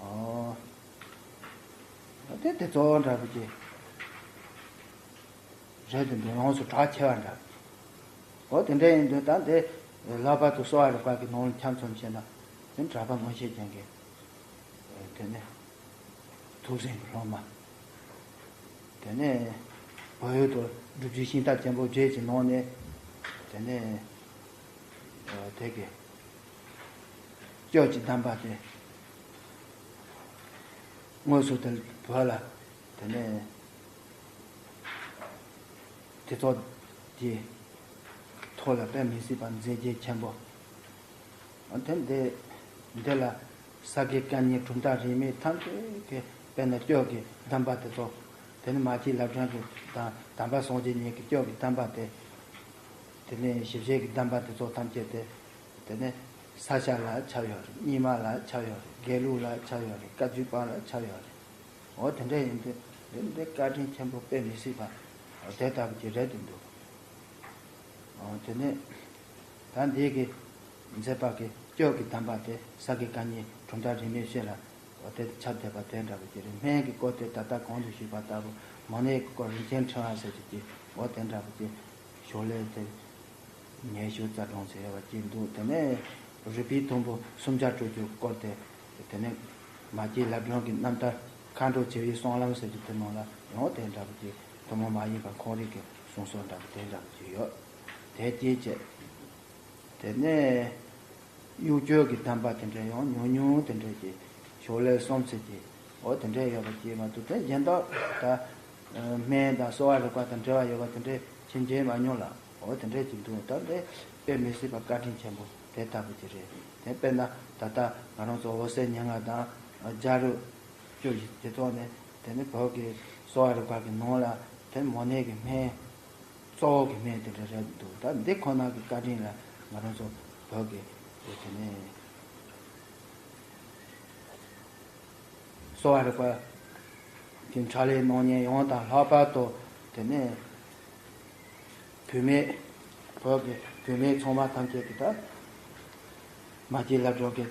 ཨོ། དེ་དེ་ཚོ་འདྲ་བོ་ཅིག་རེད་དེ་འདུག་ཡོངས་སུ་གྲགས་ཆེ་བ་འདྲ། འོ་དེ་འདྲ་ཡིན་དུས་ད་དེ་ལྷག་པར་དུ་གསོ་བ་རིག་པ་གི་ནང་ལ་ཁྱབ་མཚོན་བྱས་ན་དེ་གྲགས་པ་མངོན་ཤེས་ཅན་གྱི་དེ་ནས་ཐུགས་ཟིན་གྱི་སློབ་མ། དེ་ནས་བོད་ཡུལ་དུ་སྒྲུབ་བརྒྱུད་ཤིང་རྟ་ཆེན་པོ་བརྒྱད་ཀྱི་ནང་ནས་དེ་ནས་དེ་གི་སྐྱབས་ཀྱི་གདམས་པ་དེ་དངོས་སུ་དེ་བོད་ལ། དེ་ནས་དེ་ཚོ་དེའི་ཐོག་ལ་དཔེ་མི་སྲིད་པ་མཛད་རྗེས་ཆེན་པོ། དེ་འདི་འདི་ལ་ས་དགེ་བཀའ་རྙིང་གྲུབ་མཐའ་རིས་མེད་ཐམས་ཅད་ཀྱི་དཔེར་ན་སྐྱབས་ཀྱི་གདམས་པ་དེ་ཚོ། དེ་ནི་མ་གཅིག་ལབ་སྒྲོན་གྱི་དང་དམ་པ་སངས་རྒྱས་ཉིད་ཀྱི་སྐྱབས་ཀྱི་གདམས་པ་དེ། དེ་ནས་ཞིབ་བཤེར་གྱི་གདམས་པ་དེ་ཚོ་ཐམས་ཅད་དེ། དེ་ནས་ས་སྐྱ་ལ་ཁྱབ་ཡོད་རེད། རྙིང་མ་ལ་ཁྱབ་ཡོད་རེད། དགེ་ལུགས་ལ་ཁྱབ་ཡོད་རེད། བཀའ་བརྒྱུད་པ་ལ་ཁྱབ་ཡོད་རེད། འོ་དེ་འདྲ་ཡིན་དུས་འདི་འདི་བཀའ་དྲིན་ཆེན་པོ་དཔེ་མི་སྲིད་པ་དེ་ལྟ་བུ་ཅིག་རེད་དུ་འདུག་འོ་དེ་ནས་ད་འདི་གི་མཛད་པ་གི་སྐྱབས་ཀྱི་གདམས་པ་དེ་ས་དགེ་བཀའ་རྙིང་གྲུབ་མཐའ་རིས་མེད་ཤེས་ལ་འོ་དེ་ཁྱབ་བསྡད་པ་དེ་འདྲ་བུ་ཅིག་རེད། སྨན་གྱི་སྐོར་དེ་ད་ལྟ་གོང་དུ་ཞུས་པ་ལྟ་བུ་མོ་ནད་ཀྱི་སྐོར་རིན་ཆེན་ཕྲེང་བ་ཟེར་གྱི་ཅིག་འོ་དེ་འདྲ་བུ་ཅིག་ཞོར་ལས་དེ། ཉི་ཤུ་རྩ་གྲངས་ཟེར་བ་ཅིག་འདུག་དེ་ནས་རུས་པའི་དུམ་བུ་སུམ་བརྒྱ་དྲུག་ཅུ་སྐོར་ཏེ། དེ་ནས་མ་གཅིག་ལབ་སྒྲོན་གྱི་རྣམ་ཐར་མཁའ་འགྲོ་བྱེ་བའི་གསང་ལམ་ཟེར་གྱི་དེ་ནང་ལ་ཡང་དེ་འདྲ་བ་ཅིག་ཐུན་མོང་མ་ཡིན་པ་ཁོང་རང་གི་གསུང་སྲོལ་འདྲ་བ་དེ་འདྲ་བ་ཅིག་ཡོད། དེ་གཅིག་བྱས། དེ་ནས་དབྱུག་སྐྱོར་གྱི་གདམས་པ་དེ་འདྲ་ཡང་ཉུང་ཉུང་དེ་འདྲ་ཅིག་ཞོར་ལས་གསུམ་ཚིག་ཅིག་འོ་དེ་འདྲ་ཡོད་པ་ཅིག་མ་གཏོགས། དེ་གཞན་དག་ད་སྨན་དང་གསོ་བ་རིག་པ་དང་འབྲེལ་བ་ཡོད་པ་དེ་འདྲ་ཅིག་མཇལ་མ་མྱོང་ལ། འོ་དེ་འདྲ་ཅིག་འདུག་ད་འདི་དཔེ་མི་སྲིད་པ་བཀའ་དྲིན་ཆེན་པོ་དེ་ལྟ་བུ་ཅིག་རེད། དེ་དཔེར་ན་ད་ལྟ་ང་རང་ཚོ་འོད་གསལ་སྙན་ངག་དང་རྒྱ་རི་བཅུ་བཞི་དེ་ཚོ་ནས་དེ་ནི་བོད་ཀྱི་གསོ་བ་རིག་པ་གི་ནང་ལ་དེ་མོ་ནད་ཀྱི་སྨན། གཙོ་བོ་གི་སྨན་དེ་འདྲ་རེད་འདུག་ད་འདི་ཁོ་ན་གི་བཀའ་དྲིན་ལ་ང་རང་ཚོ་བོད་ཀྱི་དེ་ནས་གསོ་བ་རིག་པ་གི་འཕྲོ་ལས་གནང་མཁན་ཡོངས་དང་། ལྷག་པར་དུ་དེ་ནས་བུད་མེད། བོད་ཀྱི་བུད་མེད་ཚང་མ་ཐམས་ཅད་ཀྱི་ད་མ་གཅིག་ལབ་སྒྲོན་གྱི་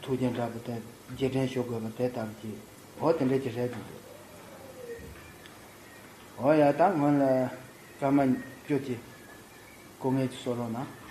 ཐུགས་རྗེ་འདྲ་པོ་དེ་རྗེས་དྲན་ཞུ་དགོས་པ་དེ་ལྟ་བུ་ཅིག་འོ་དེ་འདྲ་ཅིག་རེད་འདུག་འོ་ཡ། ད་སྔོན་ལ་སྐར་མ་བཅུ་ཅིག་སྐུ་ངལ་གྱིས་གསོ་རོགས་གནང་།